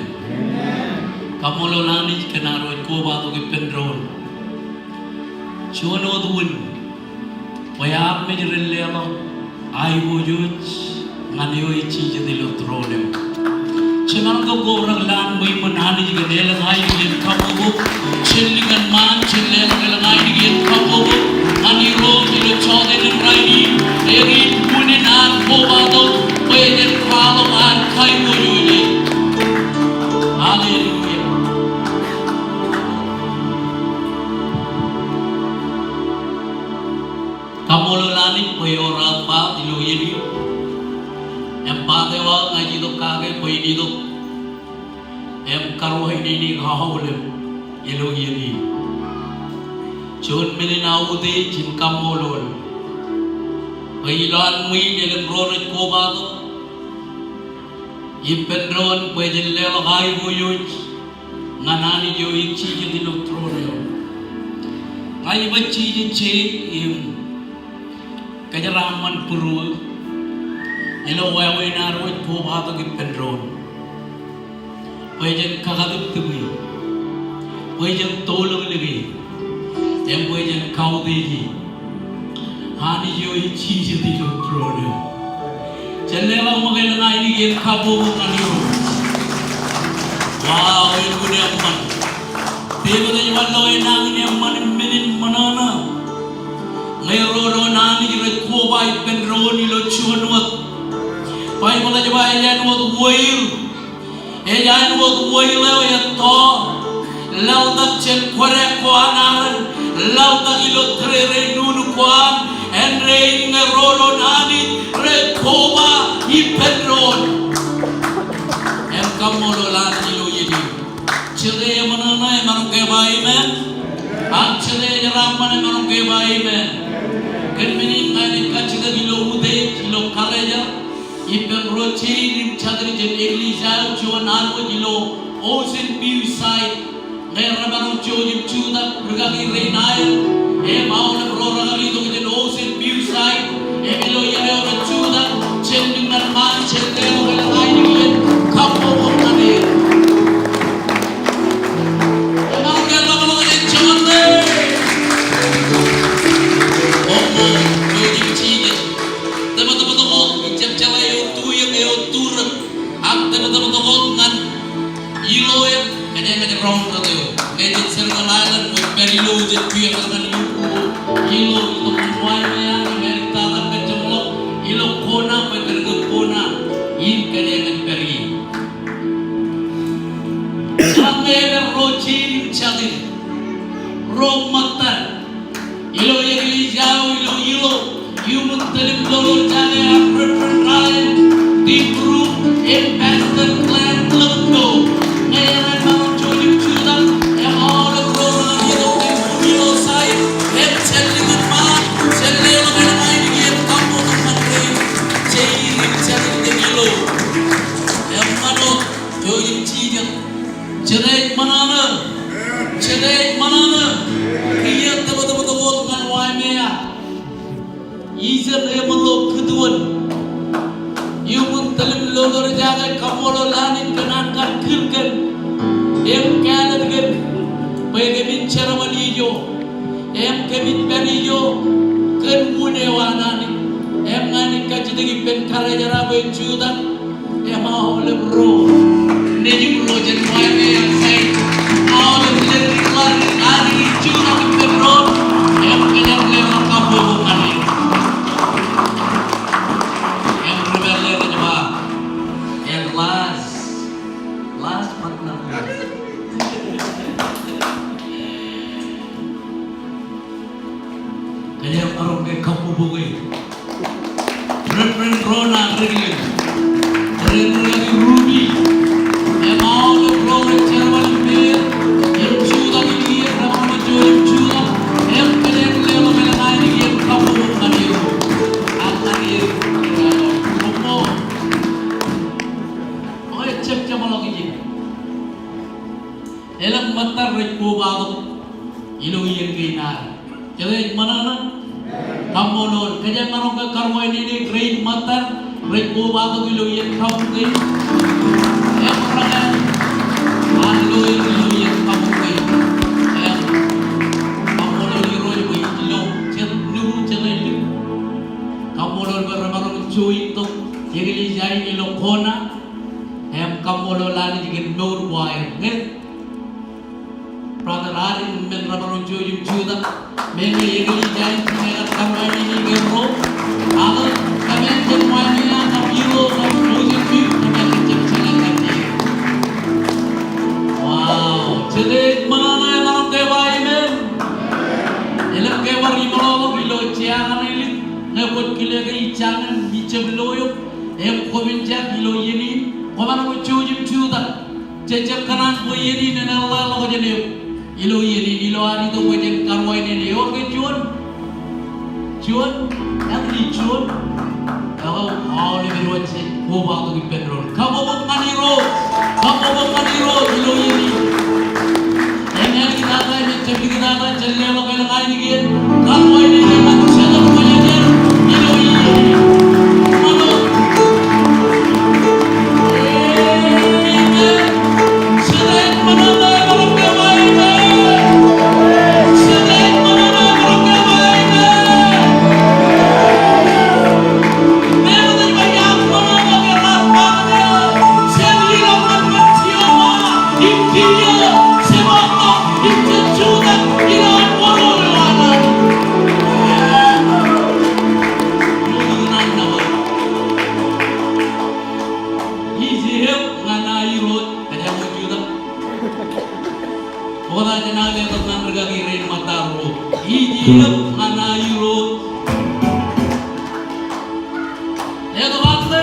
Kaṃṃoolol Anij kōn ad wōj kobatok ippān doon. Juon wōt wūn bwe armej ren leḷọk aiboojoj ñan eo ej jijet ilo tūroon eo. Jemaroñ ke kobrak lowaan ṃwiṃōn Anij kōn elōñ ainikien kabbokbok. Jen lukkuun ṃaan, jen leḷọk elōñ ainikien kabbokbok ñan Irooj ilo jota in rainin. Eñin unin ad kobatok bwe jen kwaḷọk ad kaiboojoj e. Hallelujah. Kaṃṃoolol Anij bwe ewōr aō part ilo iien in. Im part eo aō ña ij itok kake bwe in itok im karuwainene aolep ilo iien in. Juon men in aō utiej in kaṃṃoolol bwe ilowaan ṃwiin elōñ ro rej kobatok ippān doon bwe jen leḷọk aiboojoj ñan Anij eo ej jijet ilo tūroon eo. Ña ij ba jijet je im kōjeraaṃṃan būruō ilo wāween ad wōj kobatok ippān doon bwe jen kakatūktūke, bwe jen tolōklōke, im bwe jen kautiej e. Anij eo ej jijet ilo tūroon eo. Jen leḷọk ṃōk elōñ ainikien kabbokbok ñan Irooj. Wow, elukkuun eṃṃan. David ej ba lo enañin eṃṃan im men in ṃōṇōṇō ñe ro doon Anij rej koba ippān doon ilo juon wōt. Baibōḷ ej ba ej āinwōt whale. Ej āinwōt whale eo etto. Laḷtak jān kwōdeak ko an aran, laḷtak ilo tōrerein nuknuk ko an, āindein ñe ro doon Anij rej koba ippān doon. Im kaṃṃoolol Anij ilo iien in. Jete eṃōṇōṇō emaroñ ke ba amen. Ak jete ej jeraaṃṃan emaroñ ke ba amen. Kōn men in ña ij kajjitōk ilo utiej, ilo kareja ippān ro jeid im jatid jān eklejia eo juon ad wōj ilo Ocean View site. Ñe remaroñ jouj im jutak, rūkaki rein aer im aolep ro rekar itok jān Ocean View site im ilo iien eo rej jutak, jen lukkuun ṃaan, jen leḷọk elōñ ainikien kabbokbok ñan er. Emaroñ ke ḷapḷọk jān jota. Koṃṃool, jouj im jijet. Tōpar, tōpar, tōpar, ij jab jeḷā eo tu eñ, eo tu rep. Ak tōpar, tōpar, tōpar, tōpar ñan ilo eñ, kōjeañ kōj round rot eo. Ñe jen Central Island, kwōj pād ilo, jen pād ñan ilo, ilo, ilo, ilo Waimea, ñe jen tata kōj jeṃḷọk ilo kona, kwōj pād kōn kona in kōjeañ kōj pād ie. Ak ñe ej ro jeid im jatid, ro ṃōttan ilo eklejia eo ilo, ilo, iuṃwin tōl im lolorjake an Reverend Ryan D. Broom im Pastor Glenn Lemdo. Ñe emaroñ jouj im jutak, im aolep ro rej itok im ilo site, im jen lukkuun ṃaan, jen leḷọk elōñ ainikien kabbokbok ñan rein jeid im jatid ilo. Eṃṃan wōt, jouj im jijet. Jete ej ṃōṇōṇō. Jete ej ṃōṇōṇō. Kiiō tōpar, tōpar, tōpar ñan Waimea. Ijeṇ eṃōṇ ḷọk kūtuon. Iuṃwin tōl im lolorjake, kaṃṃoolol Anij kōn an kar kūr kōm im kāālōt kōm bwe kōmin jerbal ijo im kōmin pād ijo kōn wūn eo an Anij. Im ña ij kajjitōk ippān karijera bwe en jutak. Im aolep ro nejūṃ ro jān Waimea site, aolep ro rej jutak ippān doon, im kōjeañ leḷọk kabbokbok ñan er. Im ri pālle rej ba, and last, last but not least, kōjeañ maroñ ke kabbokbok e. Reverend Rona Reklin, Reverend Ruby, im aolep ro rej jerbal ippāer im jutak ippāer, remaroñ jouj im jutak, im kōjeañ leḷọk elōñ ainikien kabbokbok ñan er. Ak ñan er, koṃṃool. Eo ejjab jeṃḷọk ijin. Elōñ ṃōttan rej kobatok ilo iien kein ad. Jete ej ṃōṇōṇō? Kaṃṃoolol, kōjeañ maroñ ke karuwainene rein ṃōttan rej kobatok ilo iien kabuñ kein. Im rōkāāl, hallelujah, ilo iien kabuñ kein. Im kaṃṃoolol Irooj bwe ilo jet nukun jet ālik. Kaṃṃoolol bwe remaroñ jouj im tok eklejia in ilo kona. Im kaṃṃoolol Anij kōn mour ko aer. Ñe Brother Aaron men remaroñ jouj im jutak. Meñe eklejia in jekar karuwainene kōj ro. Ak kōmij jen wānōk ak ilo kab ojin mi kōmij jen jeḷā kōj. Wow. Jete ej ṃōṇōṇō emaroñ ke ba amen? Elōñ ke bar iṃōḷọk ilo jea kaṇe lik ñe kwōj kile ke ij jañin ijjab lo eok im koṃwin jak ilo iien in, kwōmaroñ jouj im jutak. Jej jab kōṇaan bwe iien in en eḷḷā ḷọk jān eok. Ilo iien in, ilo ad itok bwe jen karuwainene, ewōr ke juon? Juon? Eñin juon? Ekwe aolep ro rej kobatok ippān doon. Kabbokbok ñan Irooj. Kabbokbok ñan Irooj ilo iien in. Im āliktata im ejjab liktata, jen leḷọk elōñ ainikien karuwainene ñan Jetōb Kwōjarjar ilo iien in. Ṃōṇōṇō. Amen. Ij eok ñan aō Irooj, kōjeañ ṃōk jutak. Ṃokta jān aō letok ñan rikaki rein ṃōtta ro. Ij eok ñan aō Irooj. Letok aō ḷe.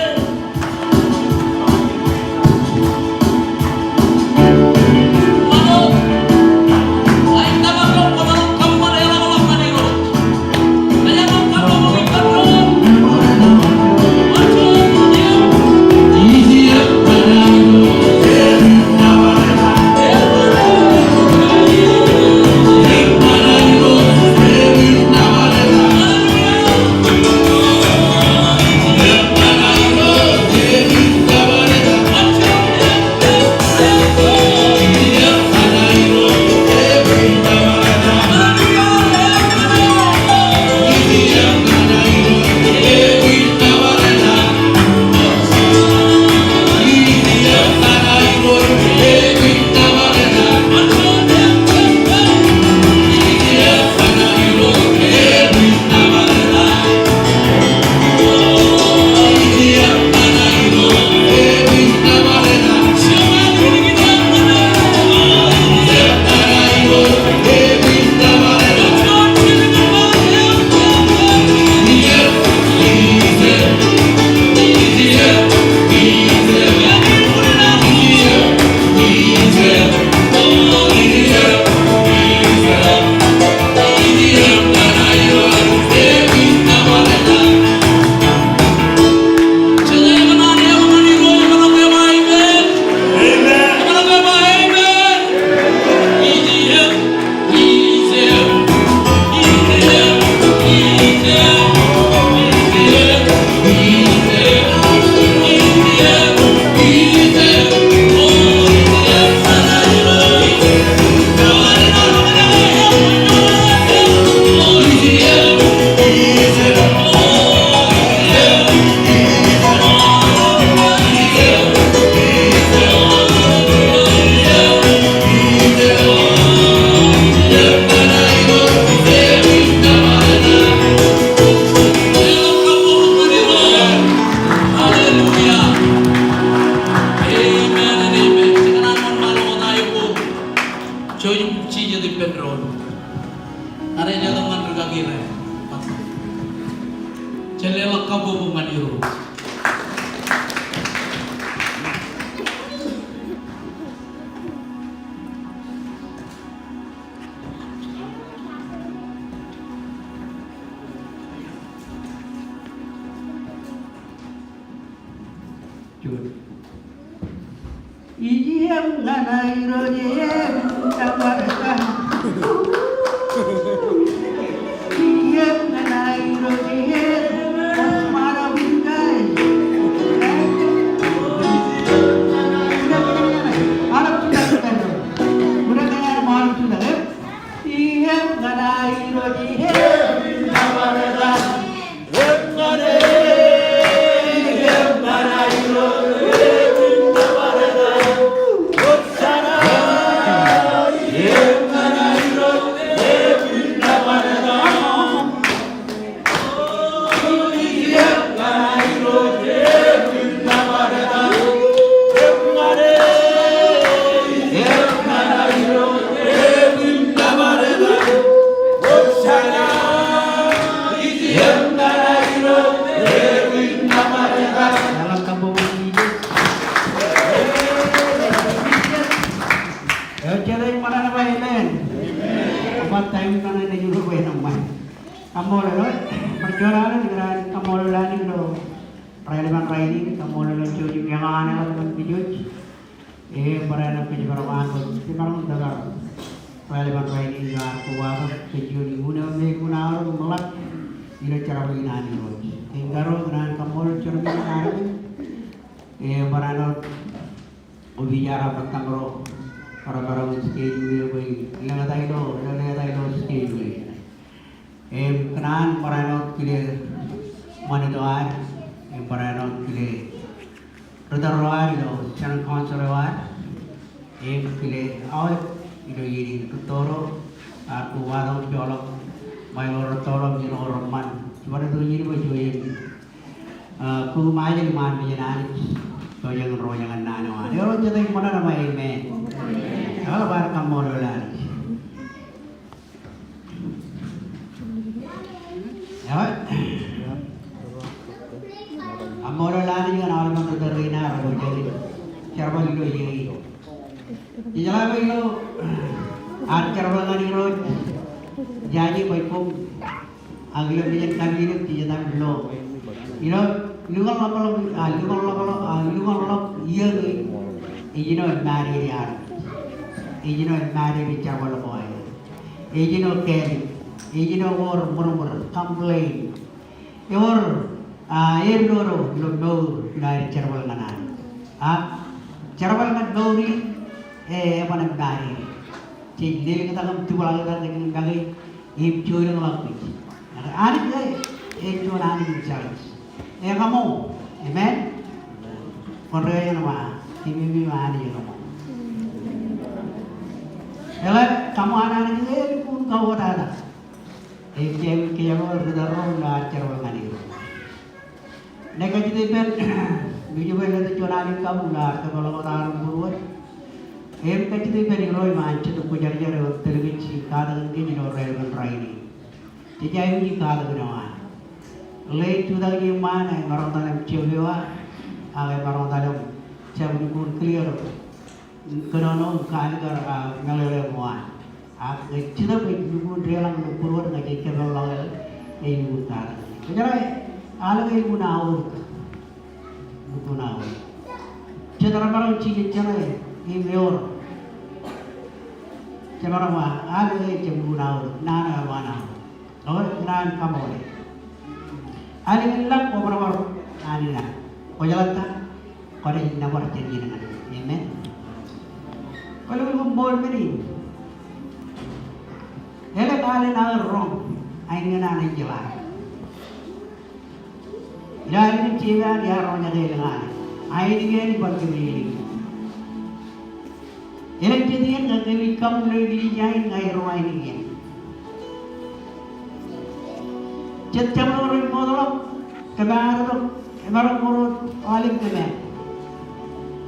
Hallelujah. Amen and amen. Jekōṇaan wōnṃaanḷọk wōt aō ko. Jouj im jijet ippān doon. Ña ij letok ñan rikaki rein. Jen leḷọk kabbokbok ñan Irooj. Juon. Ij eok ñan aō Irooj, eok ñan aō Irooj. Ij eok ñan aō Irooj. Kaṃṃoolol, bar juon alen ikōṇaan kaṃṃoolol Anij ilo raelepen rainin, kaṃṃoolol ilo jouj im eñaan eo ej kōṃṃan kōj. Im barāinwōt kōjparok an bwe jemaroñ tōpar raelepen rainin ilo ad kobatok kōn juon iuun eo me elukkuun aorōk im ḷap ilo jerbal in an Irooj. Im kōjparok, ikōṇaan kaṃṃoolol jerbal in an Irooj. Im barāinwōt opiij eo aō rej bar etaṃ ro, rej bar etaṃ ro stage eo bwe in lōñtata ilo, lōñtata ilo stage eo. Im ikōṇaan barāinwōt kile ṃanit eo ad, im barāinwōt kile ri tōl ro ad ilo General Council eo ad, im kile aolep ilo iien in, ri tōl ro ad kobatok im joḷọk ṃae ro, ri tōl ro im ro reṃṃan. Jibadtok iien in bwe juon iien, ah, kōm ajri ṃaan mejān Anij, ilo jet ro ñan naan eo an. Ewōr jet ej ṃōṇōṇō ṃōṇōṇō, amen. Eḷap ad kaṃṃoolol Anij. Eḷap. Kaṃṃoolol Anij ñan aolep ri tōl rein aer rej jerbal ilo iien in. Ijeḷā bwe ilo ad jerbal ñan Irooj, jaje bwe koṃ ak ilo mejān kapilik, jej etaṃ ilo, ilo lukkuun ḷapḷọk, ah, lukkuun ḷapḷọk, ah, lukkuun ḷọk iien in, ej jino ej mālōtlōt ad. Ej jino ej mālōtlōt jerbal ko aer. Ej jino kāālōt, ej jino wōr ṃōrṃōr, complain. Ewōr, ah, eddodo ilo mour ilo aer jerbal ñan ad. Ak jerbal ñan mour in, e, eban mālōtlōt. Jej lelōñtak im tupḷaaktak kōn make im joñoul ḷọk kōj. Anij e, ej juon Anij in jealous. Ekaṃo, amen? Kwōn ri eo ej ba, kōmij ba Anij ekaṃo. Eḷap, kaṃo an Anij e, elukkuun kauwōtata. Ej kōjerbal ri tōl ro ilo ad jerbal ñan er. Ṇe kajjitōk ippān, ij jab letok juon alen kabuñ ilo ad kōpeḷḷọk wōt ad būruod. Im kajjitōk ippān Irooj ṃaan Jetōb Kwōjarjar eo ej tōl kōj im katak kōj ilo raelepen rainin. Jej aikuj katak eo an. Ḷe ej jutak ijin ṃaan, emaroñ etal im jab eo an, ak emaroñ etal im jab lukkuun clear kōnono im kaalikkar, ah, meḷeḷe eo an. Ak ej jitōb ej lukkuun deḷọñ ilo būruod ñe jej kōpeḷḷọk el, ej lukkuun katak. Kwōjeḷā, al ke elukkuun aorōk. Lukkuun aorōk. Jet remaroñ jijet jeṇe im ewōr. Jemaroñ ba, al ke ejjab lukkuun aorōk, naan eo ewōr aorōk. Eo, ikōṇaan kaṃool e. Alen in ḷak kwō bar bar an in an. Kwōjeḷā ta, kwōnaaj nōbar jān iien ñan iien. Amen. Kwōlo, kwōlo ṃool men in. Elōñ alen aō roñ, ainikiōn an enjeḷ an. Ilo alen in Jebad, iar roñjake elōñ alen. Ainikiōn iban kōmij elōñ. Elōñ jet iien ñe kōmij kabuñ ilo ilju in ñe ej ro ainikiōn. Jet jabdewōt rej mootḷọk, kōm ar tok, emaroñ ṃōro aolep kōm ar.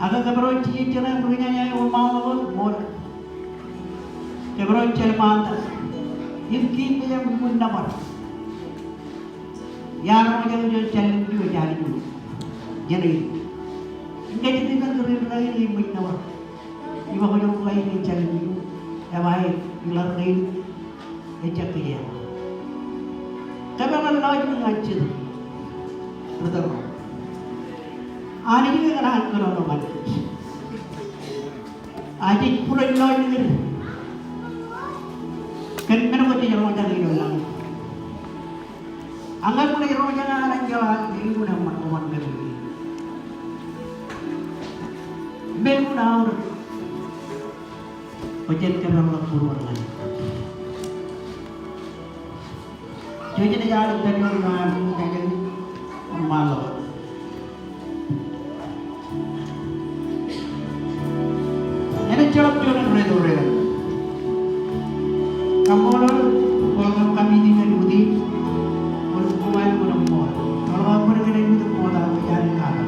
Ak kōmro jijet jeṇe im ri ñan eo ṃaanḷọk wōt, ṃool. Kōmro jeḷā ṃaantak. Im kiiō kōm lukkuun nōbar. Iar roñjake juon jān ḷōmṇak eo ej alikkar. Jeṇe. Im kajjitōk ippān kōrā in rej ṃōj nōbar. Im kwōj ḷak ilo jān ḷōmṇak eo. Eba e, iḷak kein. Ejjab kōjeañ. Kōpeḷḷọk lọjilñin ñan Jetōb. Ri tōl ro. Anij eo ekōṇaan kōnono ñan kōj. Ak jej bōk lọjilñin kōn men ko jej roñjake ilo lañ. Ak ñe kwōnaaj roñjake an enjeḷ an, elukkuun eṃṃan, eṃṃan kōn men in aorōk. Bwe jen kōpeḷḷọk būruod ñan Irooj. Jouj im ej alen tōl eo an, ṃaanḷọk. Enaaj jeḷọk juon ren ro rej. Kaṃṃoolol, welcome committee men utiej. Wōn koṃ aikuj ṃool. Ḷọk bwe ren utiej ṃool, ej alen katak.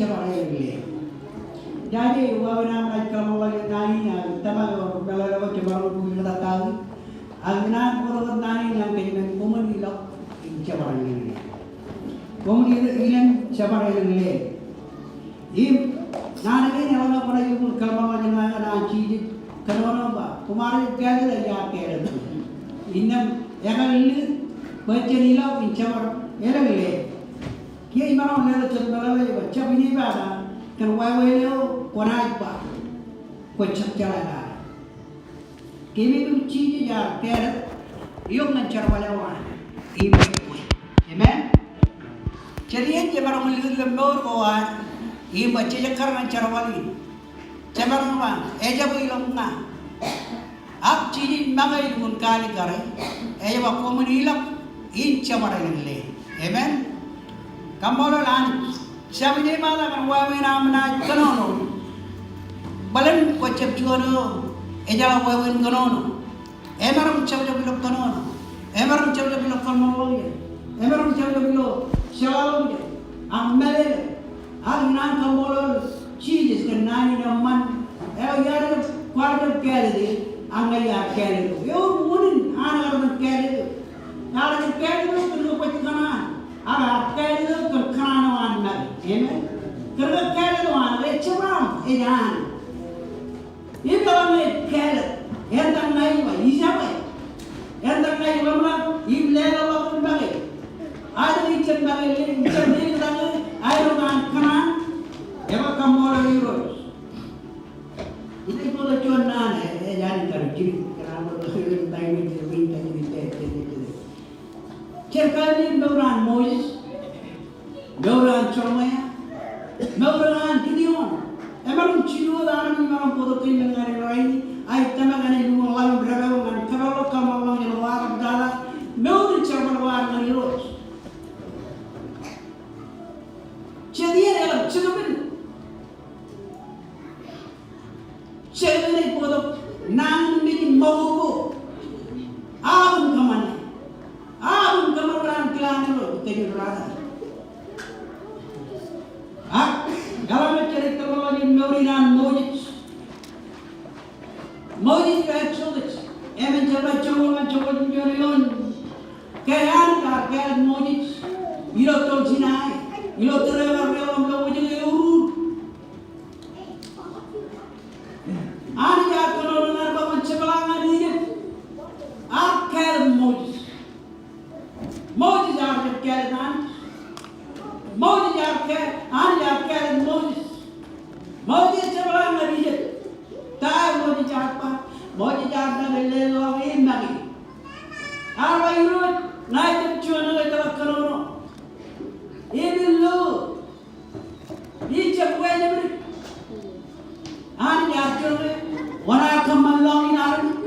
jebar elōñ leen. Jaje, wāween aṃ naaj kōḷmānḷọkjeṇ naan in, ak tōmak eo ri meḷeḷe ko jemaroñ bōk ilo kōttāki. Ak naan ko rej naan in ñan kōj men, koṃwin ilọk im jebar elōñ leen. Koṃwin ilọk im jebar elōñ leen. Im naan kein eḷaññe kwōnaaj lukkuun kōḷmānḷọkjeṇ ñan Jisōs, kōnono im ba, koṃ ar jab kāālōt, ij ar kāālōt. Innām ekar lukkuun bwe jen ilọk im jebar elōñ leen. Kiiō imaroñ leḷọk jet meḷeḷe eo ej ba, jab Ej ba, kōn wāween eo kwōnaaj ba, kwōj jab jeḷā. Keememej Jisōs ear kāālōt eok ñan jerbal eo an im kwe. Amen. Jet iien jemaroñ in lutlut mour ko ad im ba jej ekkar ñan jerbal in, jemaroñ ba ejabwe ilo ña. Ak Jisōs ej make ilo kalikkare, ej ba koṃwin ilọk in jemād elōñ leen. Amen. Kaṃṃoolol Anij. Jabdewōt ṃaanḷọk kōn wāween aṃ naaj kōnono. Bōlen kwōj jab juon eo ejeḷā wāween kōnono. Emaroñ jabdewōt ilo kōnono. Emaroñ jabdewōt ilo kōnono. Emaroñ jabdewōt ilo jeḷāḷọkjeṇ. Ak mālōtlōt. Ak ikōṇaan kaṃṃoolol Jisōs kōn naan in eṃṃan eo iar jab, kwaar jab kāālōt e, ak ña iar kāālōt eok. Ewōr unin an ear jab kāālōt eok. Ear jab kāālōt eok kōn ke kwōj kōṇaan. Ak ear kāālōt eok kōn kōṇaan eo an make. Amen. Kōn ke kāālōt eo an make ejjab aṃ, ej an. Im eḷaññe ej kāālōt, etan ña ij ba, ijjab e. Etan ña ij ḷōmṇak im leḷọk make. Ak ijjab make, ijjab make, ijjab make, aelōñ an kōṇaan. Ej ba kaṃṃoolol Irooj. Ij bōktok juon naan eo, ej an kar jidik, kar an bōktok juon naan eo, ej an kar jidik. Jen kōṇaan mour an Moses, mour an Jeremaia, mour an Gideon. Emaroñ jilu wōt armej emaroñ bōktok kōn men ñan rainin, ak ij tōmak ñan ilo ḷalem dāpdep ñan kōpeḷḷọk kōṃṃan ḷọk jān waḷọk tata, mour in jerbal eo an ñan Irooj. Jet iien eḷap jekpen. Jekpen ej bōktok naan in mejin ṃōko ko. Aṃ kōṃṃane. Aṃ kōṃṃan ro an kilaan ro kōj rata. Ak eḷaññe jej kōṃṃan ḷọk ilo mour in an Moses. Moses ilo Exodus. Emān jebta joñoul ñan joñoul jiljino eoon. Ke Anij ear kāālōt Moses ilo tōl Sinai. Ilo tōre eo ear leḷọk im lo wōjke eruur. Anij ear kōnono ñan bwe kwōn jepḷaak ñan Ijipt. Ear kāālōt Moses. Moses ear jab kāālōt Anij. Moses ear kāāl, Anij ear kāālōt Moses. Moses jepḷaak ñan Ijipt. Ta eo Moses ear ba? Moses ear make leḷọk e make. Ear ba Irooj, ña ijjab juon eo ejeḷā kōnono. Im ilo Ijjab wāween eo. Anij ear jilkinḷọk, wōn aō kōṃṃan lọñiin armej?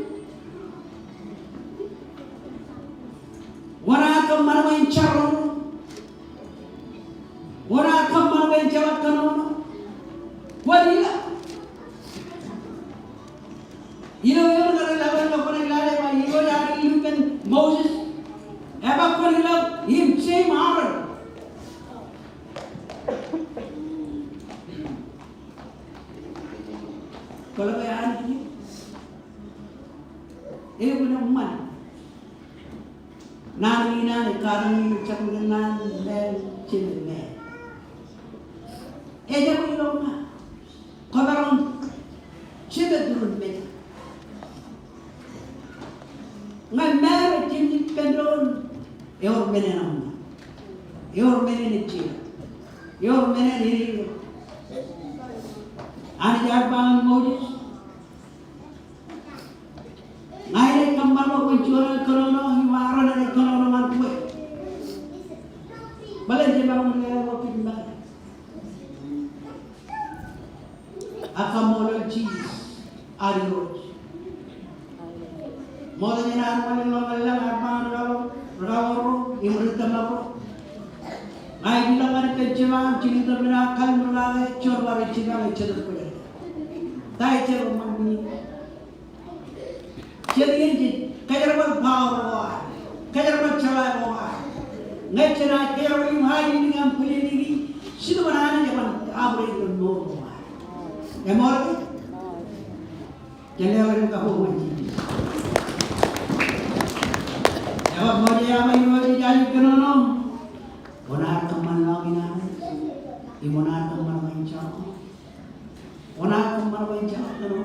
Wōn aō kōṃṃan bwe in jar ro? Wōn aō kōṃṃan bwe in jeḷā kōnono? Kwōn ilọk. Ilo eoon kar lale ḷọk, kwōn lale ba Irooj ear illu kōn Moses. Ej ba kwōn ilọk im je im Aaron. Kwōlo ke Anij eokwe eṃṃan. Naan in an ej katakin ilo jekdọọn naan in men, jemān men. Ejjab ilo ña. Kwōmaroñ jepet ilo men. Ñe men eo jemān ippān doon, ewōr men eṇ eṃṃan. Ewōr men eṇ ejjeḷọk. Ewōr men eṇ ej. Anij ear ba ñan Moses, ña inaaj kōṃṃan bwe kwōn juon eo kōnono, im Aaron enaaj kōnono ñan kwe. Bōlen jemaroñ leḷọk kōj make. Ak kaṃṃoolol Jisōs, ad Irooj. Ṃokta jān ad wanlōñ ḷọk ñan lañ, ad ba ñan rūkaḷoor, rūkaḷoor ro, im ri tōmak ro. Ña ij ilọk ñan kōj jema, jilkintok men aō kallim̧ur kake, juon bar ej jipañ ej Jetōb Kwōjarjar. Ta ej jab eṃṃan men in? Jet iien jej kōjerbal power ko ad, kōjerbal jeḷā ko ad. Ñe jenaaj kōjerbal im aelōñ im bōlen ṇe, jitōb ñan Anij eban operate ilo mour ko ad. Eṃool ke? Jen leḷọk kabbokbok ñan Jisōs. Ej ba Moses ear ba Irooj, ij aikuj kōnono. Wōn aō kōṃṃan lọñiin armej? Im wōn aō kōṃṃan bwe in jar ro? Wōn aō kōṃṃan bwe in jar ro?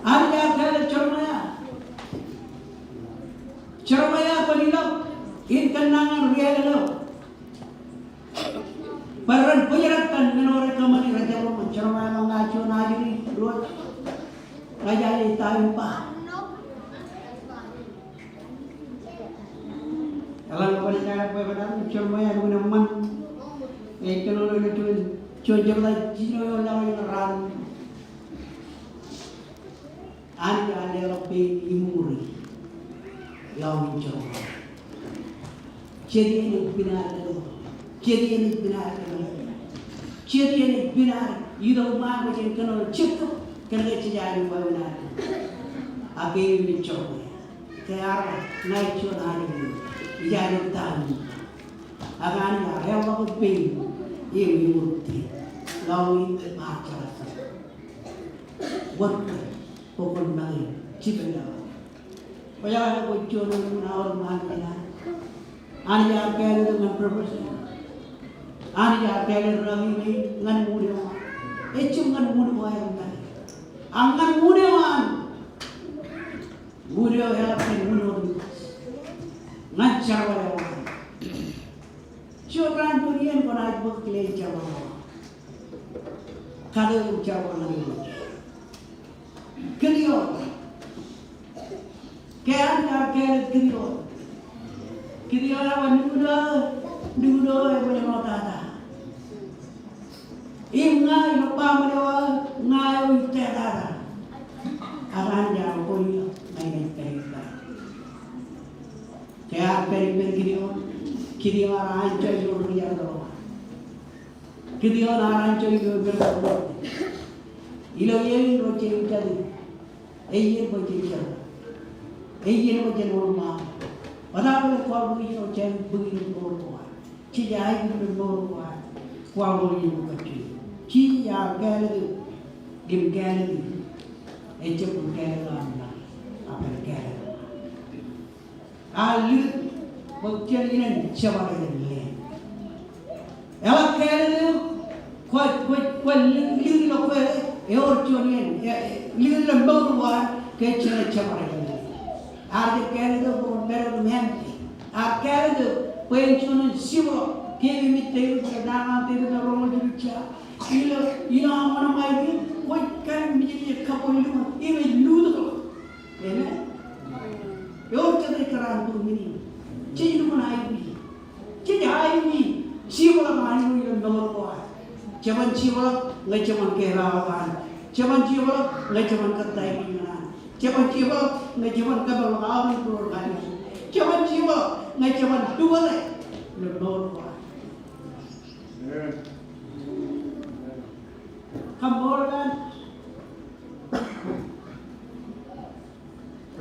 Anij ear kāālōt Jeremaia. Jeremaia, kwōn ilọk im kōnnañan ri-ālōt eo. Bwe ren bōjrak kōn men ko rej kōṃṃani rej jab ṃōk Jeremaia ej ba ña juon ajri, Lord. Ña ij ta in ba. Eḷaññe bwe ej aer bwe bwe ej aer Jeremaia ej kōṇaan ṃōk. Ej kōṇaan ṃōk juon, juon jebta jiljino eo laḷ eo raan. Anij ear leḷọk pein imuñuri. Ḷọk in Jeremaia. Jet iien ej bin ad ḷọk. Jet iien ej bin ad ḷọk. Jet iien ej bin ad itok ṃaan bwe jen kōnono jekdọọn kōn ke jej aikuj wāween ad. Ak kein ej Jeremaia. Ke ear ba ña ij juon ajri. Ij aikuj ta in. Ak Anij ear leḷọk pein im imuñuri. Ḷọk in ṃaat jeḷā. Wōt bwe kwōn make jipeḷḷọk. Kwōjeḷā ke kwōj juon eo enañin aorōk ṃaan kein Anij. Anij ear kāālōt eok ñan purpose. Anij ear kāālōt eok ñan wūn eo an. Ejjab ñan wūn ko aer make. Ak ñan wūn eo an. Wūn eo eḷap kōn wūn otemjej. Ñan jerbal eo an. Juon raan juon iien kwōnaaj bōk leen jerbal eo an. Kate im jerbal ñan eok. Gideon. Ke Anij ear kāālōt Gideon. Gideon ear ba nuknuk, nuknuk eo eban ṃoktata. Im ña ilo baaṃle eo aō, ña eo ij tōtata. Ak Anij ear ba koṃ ilo, ña inaaj pād ippa. Ke ear pād ippān Gideon, Gideon ear anjọ ilo ri iar tōl eo an. Gideon ear anjọ ilo ri iar tōl eo an. Ilo iien in ro jen jatū. Iien bwe jen jatū. Iien bwe jen wōnṃaanḷọk. Bōtaab ilo qualification eo jej bōk ilo mour ko ad. Jej aikuj ilo mour ko ad. Qualification eo kajjioñ. Jisōs ear kāālōt eok. Im kāālōt eok. Ejjab bwe kāālōt eo an ṇa. Ak bwe kāālōt eo an. Ear likūt bwe jen inaaj jab bar leen. Eḷak kāālōt eok, kwōj, kwōj, kwōj likūt ilo kwe, ewōr juon iien, e, e, likūt ilo mour ko ad, ke jenaaj jab bar leen. Ear jab kāālōt eok bwe kwōn pād wōt im empty. Ear kāālōt eok bwe en juon in jibḷọk, ke eṃōj Devid, ke naan an Devid ilo roñoul jilu jiha. Ilo, ilo aṃ wōnṃaanḷọk, kwōj kar mijin ie kab kwōj lukkuun, im ej lutōkḷọk. Amen. Ewōr jet ej kōṇaan bōk men in. Jej lukkuun aikuji. Jej aikuji. Jibḷọk Anij ilo mour ko ad. Jeban jibḷọk ñe jeban kepaakḷọk Anij. Jeban jibḷọk ñe jeban kōttāik ñan Anij. Jeban jibḷọk ñe jeban kōpeḷḷọk aolep ro rej kajjitōk. Jeban jibḷọk ñe jeban lukkuun ilo mour ko ad. Amen. Kaṃṃoolol Anij.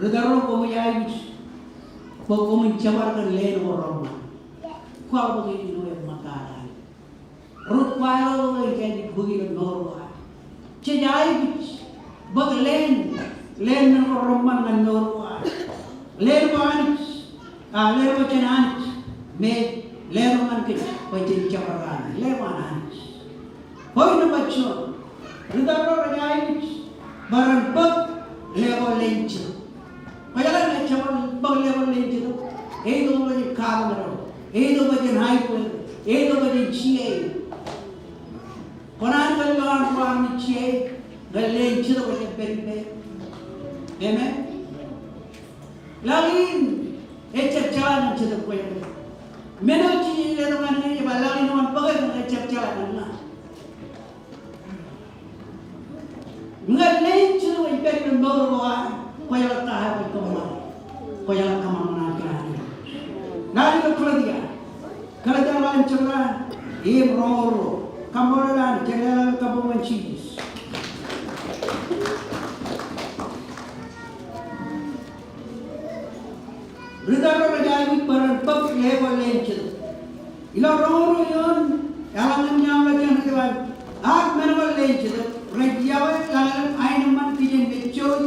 Ri tōl ro, koṃij aikuj bwe koṃwin jebar kōn leen ko reṃṃan. Kwaḷọk bwe ilo ṃōttata. Required eo ej aikuj bōk ilo mour ko ad. Jej aikuj bōk leen, leen men ko reṃṃan ñan mour ko ad. Leen ko Anij, a, leen ko jān Anij, me leen ko ñan kōj bwe jen jebar kōn leen ko an Anij. Point nōṃba juon. Ri tōl ro rej aikuj bwe ren bōk leen ko leen jetōb. Kwōjeḷā ñe jeban bōk leen ko leen jetōb, eitok bwe jen kapañ ro, eitok bwe jen aikuj, eitok bwe jen jiai. Kwōnaaj kar lo an ro armej jiai, ñe leen jetōb ejjab pād ippāer. Amen. Laḷ in ejjab jeḷā ñan jetōb ko. Men eo Jisōs ej letok ñan e, ej ba laḷ in oan bōke ñe ejjab jeḷā ñan ña. Ñe leen jetōb ej pād ilo mour ko ad, kwōjeḷā ta eo kwōj kōṃṃane. Kwōjeḷā kōṃṃan ñan kōn Anij. Ṇa ilo Galetia. Galetia ḷalem jebta im roñoul ruo. Kaṃṃoolol Anij, jen leḷọk kabbokbok ñan Jisōs. Ri tōl ro rej aikuj bwe ren bōk leen ko leen jetōb. Ilo roñoul ruo eoon, eḷaññe ña ḷọk jān ri tōl, ak men ko leen jetōb rej iọkwe ḷañlōñ aenōṃṃan kijenmej jouj,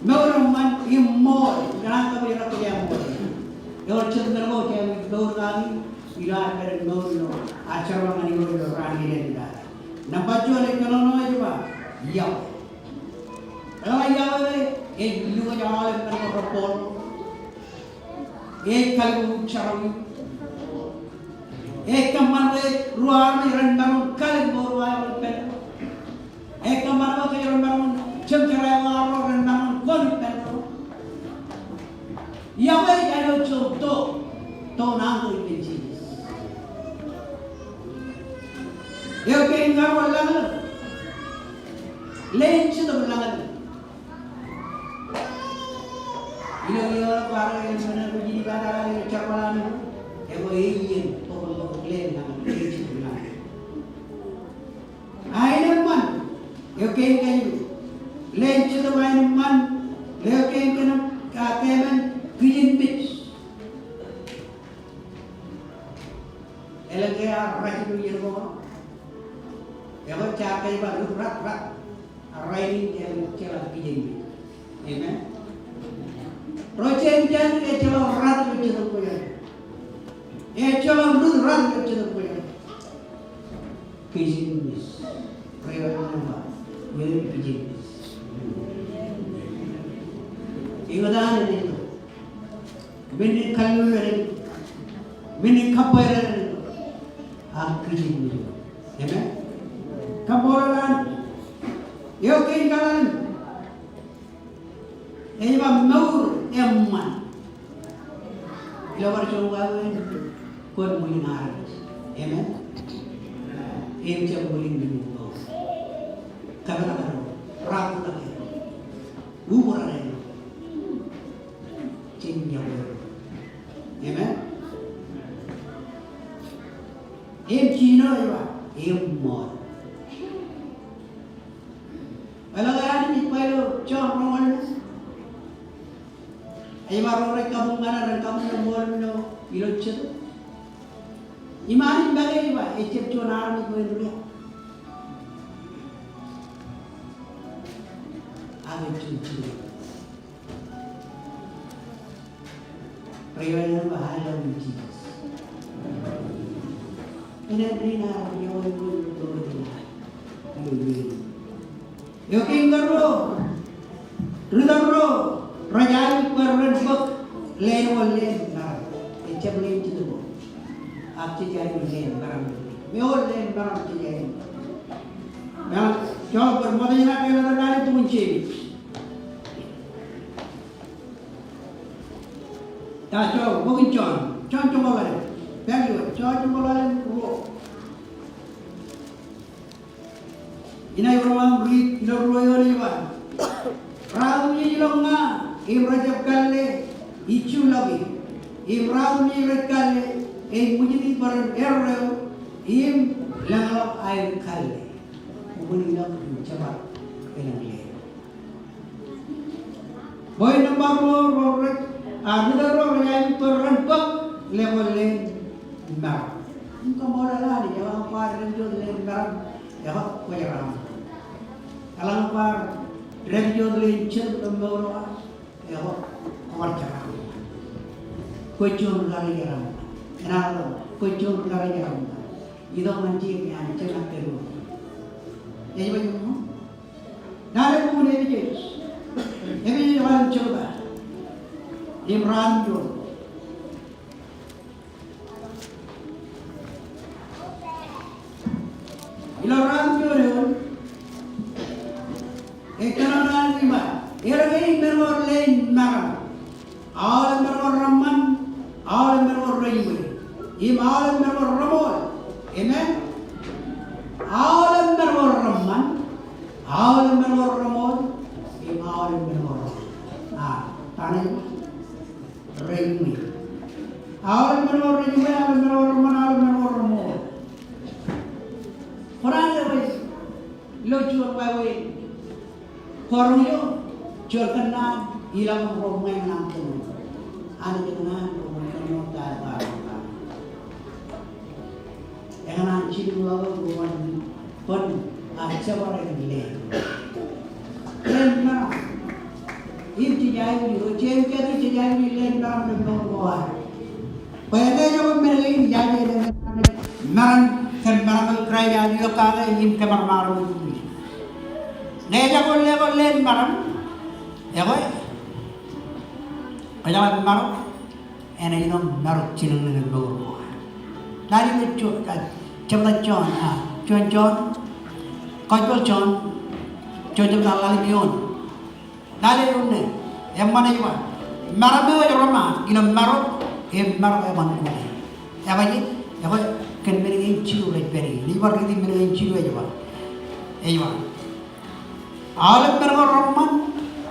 mour eṃṃan im ṃool. Kōṇaan kab ej ḷọk kijeek ṃool. Ewōr jet men ko jej aikuj mour kaki ilo ad pād im mour ilo ad jerbal ñan Irooj ilo raan kein āliktata. Nōṃba juon ej kōnono ej ba iọkwe. Eḷaññe iọkwe ke ej lukkuun aolep men ko rej bōk. Ej kalliṃur jerawiwi. Ej kōṃṃan bwe ruo armej ren maroñ in kalōk mour eo aō ippān. Ej kōṃṃan bwe kōj ren maroñ in jemjerā eo arro ren maroñ in koṇ ippān. Iọkwe ej ilo juon to, to an anchor ippān Jisōs. Eo kein karuo lañlōñ. Leen Jetōb lañlōñ. Ilo, ilo, bar eo eṃṃan eo ri-jibata ilo jerbal an, ekwe ej iien bōkbōk leen lañlōñ, Leen Jetōb lañlōñ. Aenōṃṃan, eo kein kajilu. Leen Jetōb aenōṃṃan, eo kein kōṇaan, a, kōṃṃan kijenmej. Elōñ ke ear rej ilo iien ko. Ekwe jaar kōjparok rat, rat. Rainin ke ejjeḷọk kijenmej. Amen. Ro jeiū jān ejjeḷọk rat ilo jetōb ko ad. Ejjeḷọk rat ilo jetōb ko ad. Kijenmej. Ro eo ej ba, eo kijenmej. Eñtaan eo ej Men in kalliṃur, men in kabbōjrak, ak kijenmej. Amen. Kaṃṃoolol Anij. Eo kein kaḷalem. Ej ba mour eṃṃan. Ilo bar juon wāween, kwōn ṃwiin armej. Amen. Im jab ṃwiin ṃwiin mour. Kapeḷḷọk ro, raar uḷọk ro, uññūr ro. Jen iọkwe. Amen. Im jino ej ba, im ṃool. Ḷọk Anij ej ba ilo Jon roñoul, ej ba ro rej kabuñ ñan e ren kabuñ ṃool ilo, ilo jetōb. Im Anij make ej ba, ejjab juon armej bwe en ri. Ak ej juon jiroñ. Ri eo ej ba, I love you, Jesus. Āinwōt ri ṇa ri eo ej ba, I love you. Eo kein karuo, ri tōl ro, rej aikuj bwe ren bōk leen eo leen meram. Ejjab leen jetōb. Ak jej aikuj leen meram. Eo leen meram jej aikuj. Meram, joḷọk bōd ṃokta jān ṇa ke ṇa ṇa ṇe bok in Jemes. Ta joḷọk bok in Jon, Jon joñoul ḷalem. Pād ilo Jon joñoul ḷalem ruo. Inaaj bar ṃōk riit ilo ruo eo ej ba. Ratimjej ḷọk ña, im rejjab kalle, ij juḷọki. Im ratimjej rej kalle, ej ṃwijiti bwe ren erreo, im lōñḷọk aer kalle. Uṃwin ilọk im jebar elōñ leen. Bwe nōṃba ruo ro rej, a, ri tōl ro rej aikuj bwe ren bōk leen ko leen meram. Im kaṃṃoolol Anij, eḷaññe kwaar dāpij wōt leen meram, ekwe kwōj raṃṃan. Eḷaññe kwaar dāpij wōt leen jetōb ilo mour eo aṃ, ekwe kwaar jeraṃṃan. Kwōj juon ri kar jeraṃṃan. Enaaj ḷọk, kwōj juon ri kar jeraṃṃan. Itok ñan jeik ñan jenaaj kōto. Ej ba juon. Naan eo bok in Epesōs. Epesōs ḷalem jebta. Im ruatimjuon. Ilo ruatimjuon eoon. Ej kōṇaan Anij im ba. Erkein men ko leen meram. Aolep men ko reṃṃan, aolep men ko rejiṃwe. Im aolep men ko reṃool. Amen. Aolep men ko reṃṃan, aolep men ko reṃool, im aolep men ko reṃool. A, ta ṇe? Rejiṃwe. Aolep men ko rejiṃwe, aolep men ko reṃṃan, aolep men ko reṃool. Kōṇaan eo ej ilo juon wāween. Kōrā eo, juon kōnnaan, ilọk ro ṃōñā ñan kōnnaan. Anij kōnnaan, ro ṃōñā ñan kōnnaan. Ekōṇaan jilkinḷọk ro ṃōñā, bōn, a, jebta leen. Leen meram. Im jej aikuj, ro jej aikuj, jej aikuj leen meram ilo mour ko ad. Bwe ejako men kein, ij aikuj leen meram, meram kōn meram eo Kraist ear ilọk kake im kōṃadṃōd armej. Ñe ejako leen ko leen meram, ekwe, kōjeañ marok, enaaj ilo marok jilkinḷọk mour ko ad. Lale ilo Jon, a, jebta Jon, a, juon Jon, Gospel Jon, juon jebta ḷalem eoon. Lale eo ṇe, eṃṃan ej ba, meram eo ej romaak ilo marok, im marok eban kune. Ebajeet, ekwe, kōn men kein jilu rej pād ie. Ij bar riiti men kein jilu ej ba. Ej ba. Aolep men ko reṃṃan,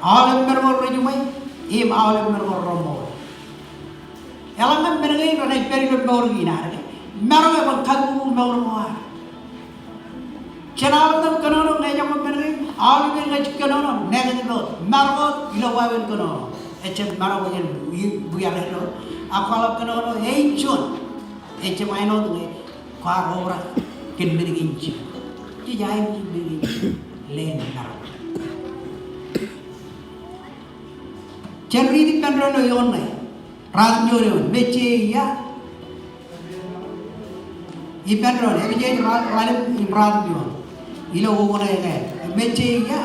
aolep men ko rejiṃwe, im aolep men ko remour. Eḷaññe men kein renaaj pād ilo mour kein ad ke, marok eban kabubu mour ko ad. Jen aolep ṇe kōnono ñe ejako men kein, aolep men ñe ej kōnono, negative wōt, marok wōt ilo wāween kōnono. Ejjab marok eo ej bwiaer eddo, ak kwaḷọk kōnono ej juon. Ejjab āinwōt ñe kwaar obrak kōn men kein jilu. Jej aikuj men kein jilu. Leen marok. Jen riiti ippān doon eo eoon ṇe. Ruatimjuon eoon. Mejje ia. Ippān doon. Epesōs ḷa-, ḷalem im ruatimjuon. Ilo ukok ṇe ke. Mejje ia.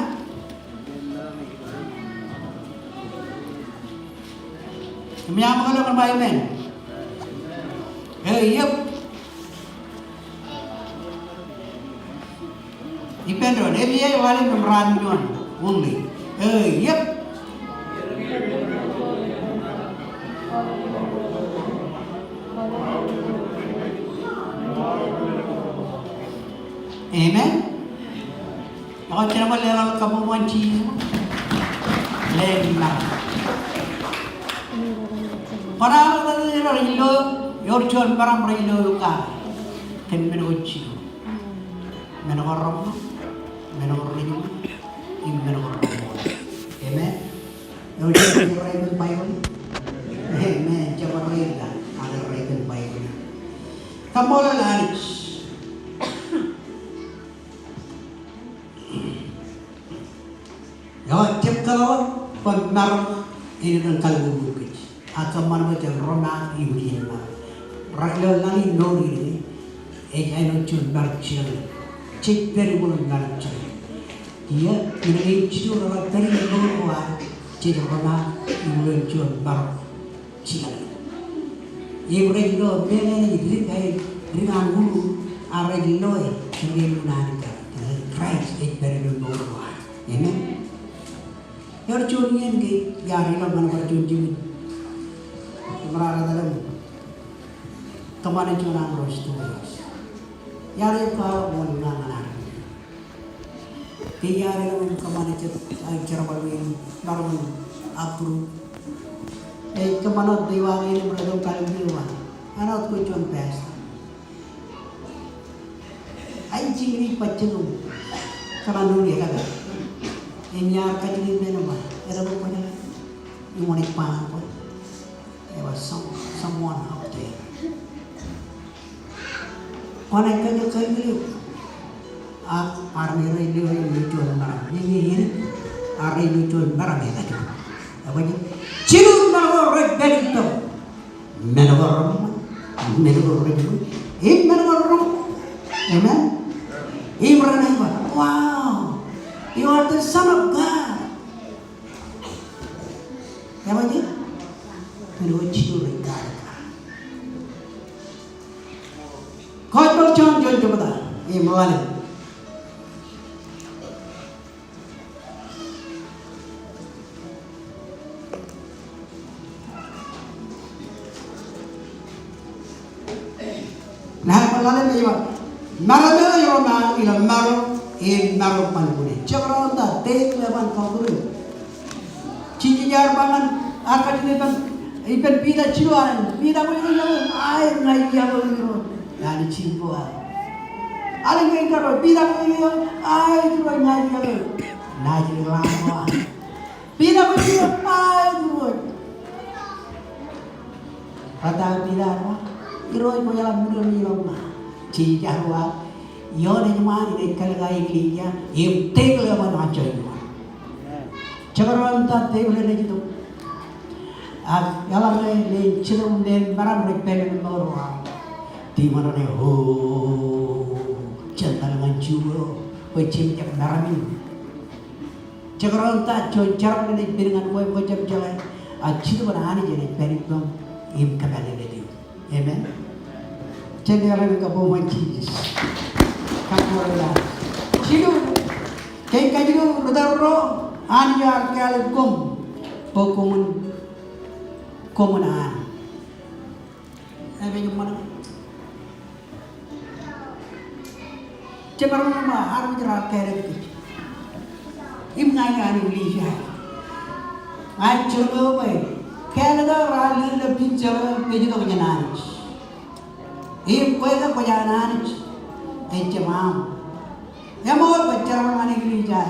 Im iar ṃōk ilo kōn ba amen. E, yep. Ippān doon, Epesōs ḷalem im ruatimjuon, only. E, yep. Amen. Ekwe, jen bar leḷọk kabbokbok ñan Jisōs. Leen marok. Kwōnaaj ḷọk ilo, ewōr juon meram rej lo eok kake. Kōn men ko jilu. Men ko reṃṃan, men ko rejiṃwe, im men ko remour. Amen. Ewōr juon rej ripen Baibōḷ. Amen. Jab bar ripen, ak rej ripen Baibōḷ. Kaṃṃoolol Anij. Eo, jab kōḷḷọk bwe marok enaaj kalbubu kōj. Ak kōṃṃan bwe jen romaak im jen marok. Ilo laḷ in mour in, ej āinwōt juon marok jilōñ. Jej pād ilo marok jilōñ. Iiō, men kein jilu reḷak pād ilo mour ko ad, jej romaak im ilo juon marok jilōñ. Im rej lo, men eo ej dik, ej dik an ulu, ak rej loe, ej dik an dik. Kraist ej pād ilo mour ko ad. Amen. Ewōr juon iien ke iar ilọk ñan bar juon jikin. Im raar etal im kōṃṃane juon aṃro studios. Iar eok kwaḷọk wōn ñan ad. Ke iar ilọk im kōṃṃane jet, aō jerbal in, maroñ in approve. Ej kōṃṃan wōt ilo wa kein im rej itok kallimpi im ba, āinwōt kwōj juon pastor. Ak jikin ij bajjek im kōṇaan ṇe eo ekata. Im iar kajjitōk ippān im ba, etke kwōjeḷā? Im wōn ej ba ñan kwe? Ej ba, some, someone out there. Kwōnaaj kajjitōk kōn eok. Ak armej rej lo ilo juon meram. Im ej, ak rej lo juon meram eo ekata. Ekwe, jilu men ko rej pād ilo Men ko reṃṃan, men ko rejiṃwe, im men ko remour. Amen. Im renaaj ba, wow, you are the Son of God. Ebajeet? Men ko jilu rej kaalikkar. Gospel John, John jebta, im ḷalem. Ṇa bar ḷalem ej ba, meram eo ej romaak ilo marok, im marok ban kune. Jekdọọn ta, teiṃ eo eban kọkkure. Jisōs ear ba ñan, ear kajjitōk ippān, ippān Piter jilu, ear, Piter, kwōj itok yokwe? Aet, ña ij yokwe Irooj. Ña ij jilu. Alen kein karuo, Piter, kwōj itok yokwe? Aet Irooj, ña ij yokwe. Ña ij yokwe. Piter, kwōj itok yokwe? Aet Irooj. Bar ta Piter ear ba, Irooj, kwōjeḷā ṃwiin eo ilo ṃaan. Jisōs ear ba, ioon ejṃaan in ej kalōk aō eklejia, im tepil eo eban anjọ ioon. Jekdọọn ta tepil eo ej itok. Ak eḷaññe leen jilu, leen meram rej pād ilo mour eo aṃ, tiṃoṇ ṇe, o, jen etal ñan Ju eo bwe jen jab meram in. Jekdọọn ta juon jerbal eo ej pād ñan kwe im kwō jab jeḷā, ak Jetōb an Anij enaaj pād ippaṃ im kōpālele eok. Amen. Jen leḷọk kabbokbok ñan Jisōs. Kabbokbok ñan Jisōs. Jilu, kōj kajjitōk ri tōl ro, Anij ear kāālōt koṃ bwe koṃwin, koṃwin an. Ej ba eṃṃan. Jemaroñ in ba armej raar kāālōt kōj. Im ña ij an Elija. Ña ij jeraṃ eo bwe kāālōt eo raar letok ilo pinjeḷ eo ej itok jān Anij. Im kwe ke kwōj an Anij, ejjab aṃ. Eṃool bwe jeraṃ eo an Elija,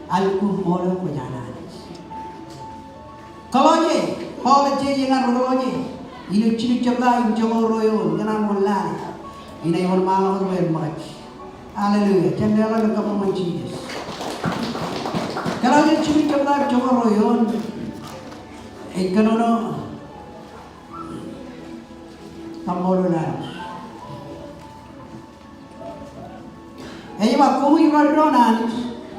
al kōṃṃool eo kwōj an Anij. Kōḷooje, Paul ej jeje ñan ri kōḷooje. Ilo jilu jebta im joñoul ruo eoon, ikōṇaan wōnḷaḷ. Inaaj wōnṃaanḷọk bwe en ṃōkaj. Hallelujah. Jen leḷọk kabbokbok ñan Jisōs. Kōḷooje jilu jebta im joñoul ruo eoon. Ej kōnono. Kaṃṃoolol Anij. Ej ba koṃij ro doon Anij,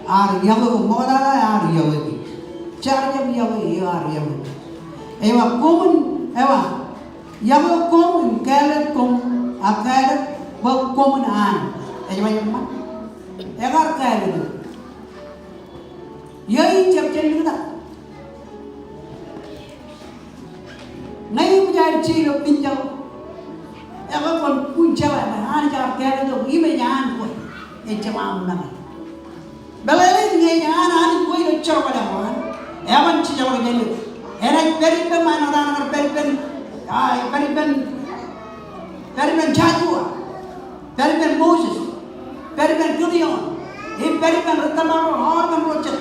ear yokwe, ṃoktata ear yokwe kōj. Jaar jab yokwe, eo ear yokwe kōj. Ej ba koṃwin, ej ba, yokwe koṃ im kāālōt koṃ, ak kāālōt bwe koṃwin an. Ej ba eṃṃan. Ekar kāālōt. Eo ij jab jān liktak. Ñe eṃōj aer je ilo pinjeḷ, ekwe kwōn kūn jeḷā bwe Anij ear kāālōt eok im ej an kwe. Ejjab aṃ meḷeḷe. Meḷeḷein ñe ej an Anij kwe ilo jerbal eo an, eban jejjeḷọk jān eok. Enaaj pād ippem āinwōt an kar pād ippān, a, pād ippān, pād ippān Joshua, pād ippān Moses, pād ippān Gideon, im pād ippān ri tōmak ro, aolep ro jet.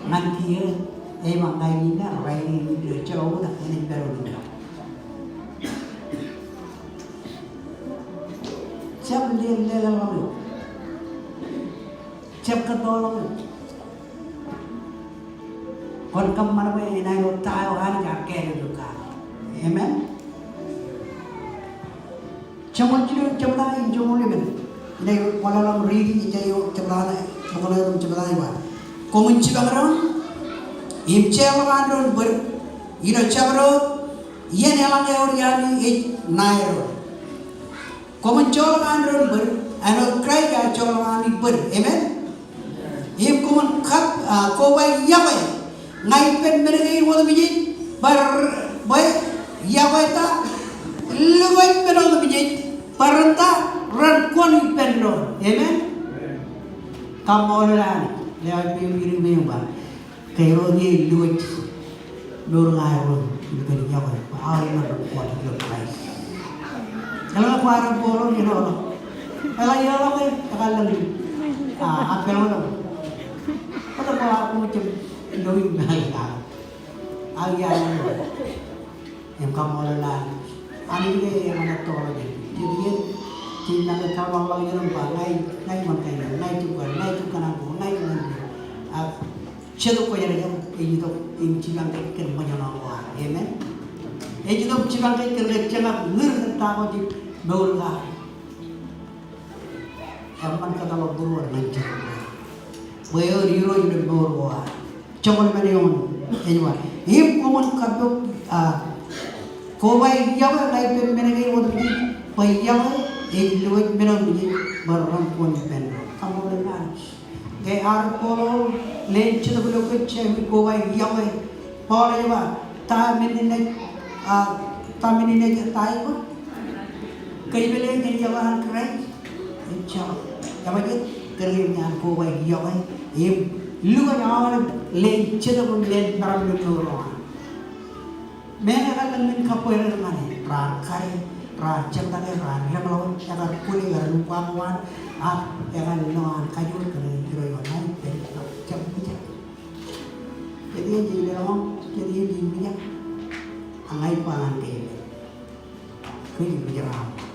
Ñan kiiō, ej ba ña ij nana rainin ilo jeḷā oktak enaaj pād wōt ilo. Jab lelōñḷọk eok. Jab kōttoḷọk eok. Kwōn kōṃṃan bwe enaaj ilo ta eo Anij ear kāālōt eok kake. Amen. Joñoul jilu jebta im joñoul emān. Inaaj wōnṃaanḷọk riiti ijin eo jebta ṇe, bok ṇe im jebta ej ba, koṃwin jipañ doon im jeorḷọk an doon bōd ilo jabdewōt iien eḷaññe ewōr iaami ej ṇae doon. Koṃwin joorḷọk an doon bōd āinwōt Kraist ear joorḷọk ami bōd. Amen. Im koṃwin kab, a, koba yokwe ña ippān men kein otemjej, bwe, bwe yokwe ta, lukkuun men otemjej, bwe ren ta, ren koṇ ippān doon. Amen. Kaṃṃoolol Anij. Lewōj peiṃ, idik peiṃ ba, ke ro ie lukkuun mour ña eo im kōn yokwe, aolep ren koṇ ilo Kraist. Eḷaññe kwaar bōkḷọk, eḷaññe, eḷaññe eḷaññe, ekar lōñ. A, a, pād ḷọk. Kwōj ba, a, kwōj jab loi, a, ia, ia. Im kaṃṃoolol Anij. Anij ke eṃṃan ettoḷọk. Jej, jej, jej, ña ij kaṃṃoolol Anij im ba, ña ij, ña ij wōn kain eo, ña ij jab kar, ña ij jab kōṇaan ko, ña ij wōn kain eo. A, Jetōb Kwōjarjar ej itok im jipañ kōj kōn ṃōjṇọ ko ad. Amen. Ej itok jipañ kōj kōn ke jeñak ñūr kōn ta ko jej mour kake. Eṃṃan kōtḷọk būruod ñan Jetōb Kwōjarjar. Bwe ewōr Irooj ilo mour ko ad. Joñoul emān eoon ej ba, im koṃwin kappok, a, koba yokwe ña ippān men kein otemjej, bwe yokwe ej lukkuun men otemjej, bwe ren koṇ ippān doon. Kaṃṃoolol Anij. Ke ear bōkḷọk leen jetōb ilo kōj, jenaaj koba yokwe. Paul ej ba, ta men in ej, a, ta men in ej ta eo ba? Kōjepel eo jān yokwe an Kraist? Ejjeḷọk. Ej ba jet, kōnke enaaj koba yokwe im lukkuun aolep leen jetōb im leen meram ilo mour eo an. Meñe ekar lōñ men kabbweer ñan e, raar kade, raar jeṃḷọke, raar jeṃḷọke, ekar kwōle, ekar lukkuun wāween, ak ekar lowaan kajoor kōn Irooj eo, ña ij pād ilo jeṃḷọk. Jet iien jej lelọñ, jet iien jej mijak, ak ña ij ba ñan kōj, kōj ri jeraaṃṃan.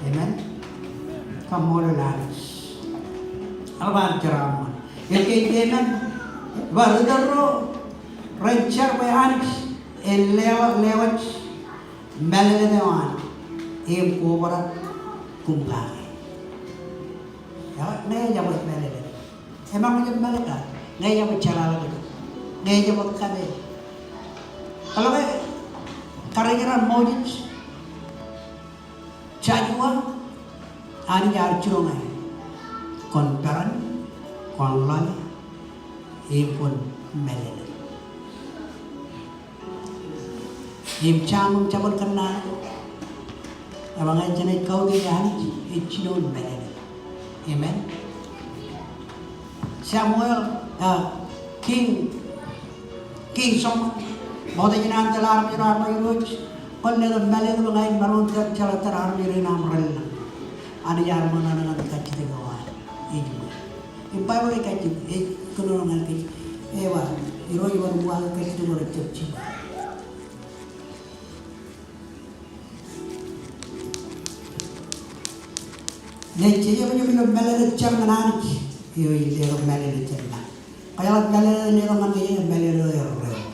Amen. Kaṃṃoolol Anij. Eḷap an jeraaṃṃan. Ej ba amen. Ba ri tōl ro ren jar bwe Anij en lewōj, lewōj mālōtlōt eo an im kobrak koṃ kake. Eo, ñe ej jab mālōtlōt, eṃṃan eo ej jab mālōtlōt, ñe ej jab jeḷāḷọkjeṇ, ñe ej jab kape. Eḷaññe karijeran Moses, Joshua, Anij ear jiroñ e, kwōn peran, kwōn ḷoḷe, im kwōn mālōtlōt. Im Sam im jabōn kōnnaan, eban ñe jenaaj kautiej Anij, ej jino in mālōtlōt. Amen. Samuel, ah, King, King Solomon, ṃokta jān an tōl armej ro armej Irooj, kwōn letok mālōtlōt bwe ña in maroñ in tōl jeḷā tōl armej rein aṃ relōñ. Anij ear ṃōṇōṇō ñan kajjitōk eo an. Ej ṃōṇōṇō. Im Baibōḷ ej kajjitōk, ej kōnono ñan kajjitōk. Ej ba, Irooj ej ba, uwaak kajjitōk eo rej jab jiṃwe. Ñe jej jab ilo mālōtlōt jar ñan Anij, eo ej letok mālōtlōt jān lañ. Kōjeḷā mālōtlōt eo letok ñan kōj, mālōtlōt eo erreo.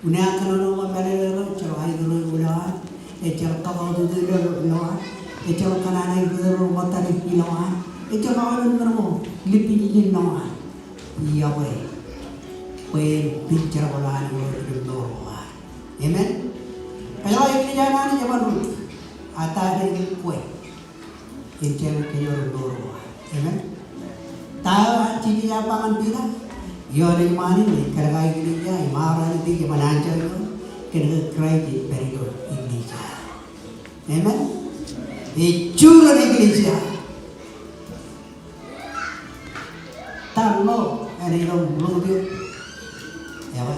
Unin an kōnono eo, mālōtlōt eo ejjeḷọk aikuj ilo an, ejjeḷọk kakautiej ilo an, ejjeḷọk kōṇaan aikuj ro ṃōttan ilo an, ejjeḷọk aolep men ko lipij ijin ilo an. Iọkwe bwe en pād jerbal eo an ilo mour eo an. Amen. Kōjeḷā eklejia an Anij eban rūtto. Attire in kwe. Im jenaaj kōjro mour eo an. Amen. Ta eo an Jisōs ear ba ñan Piter? Ioon ej ṃaan in, ej kōlōk aō eklejia, im aorōk aō eklejia, eban anjọ ioon, kōnke Kraist ej pād ilo eklejia. Amen. Ej juon eklejia. Ta ḷọk, āinwōt ilo ḷọk eo. Eo.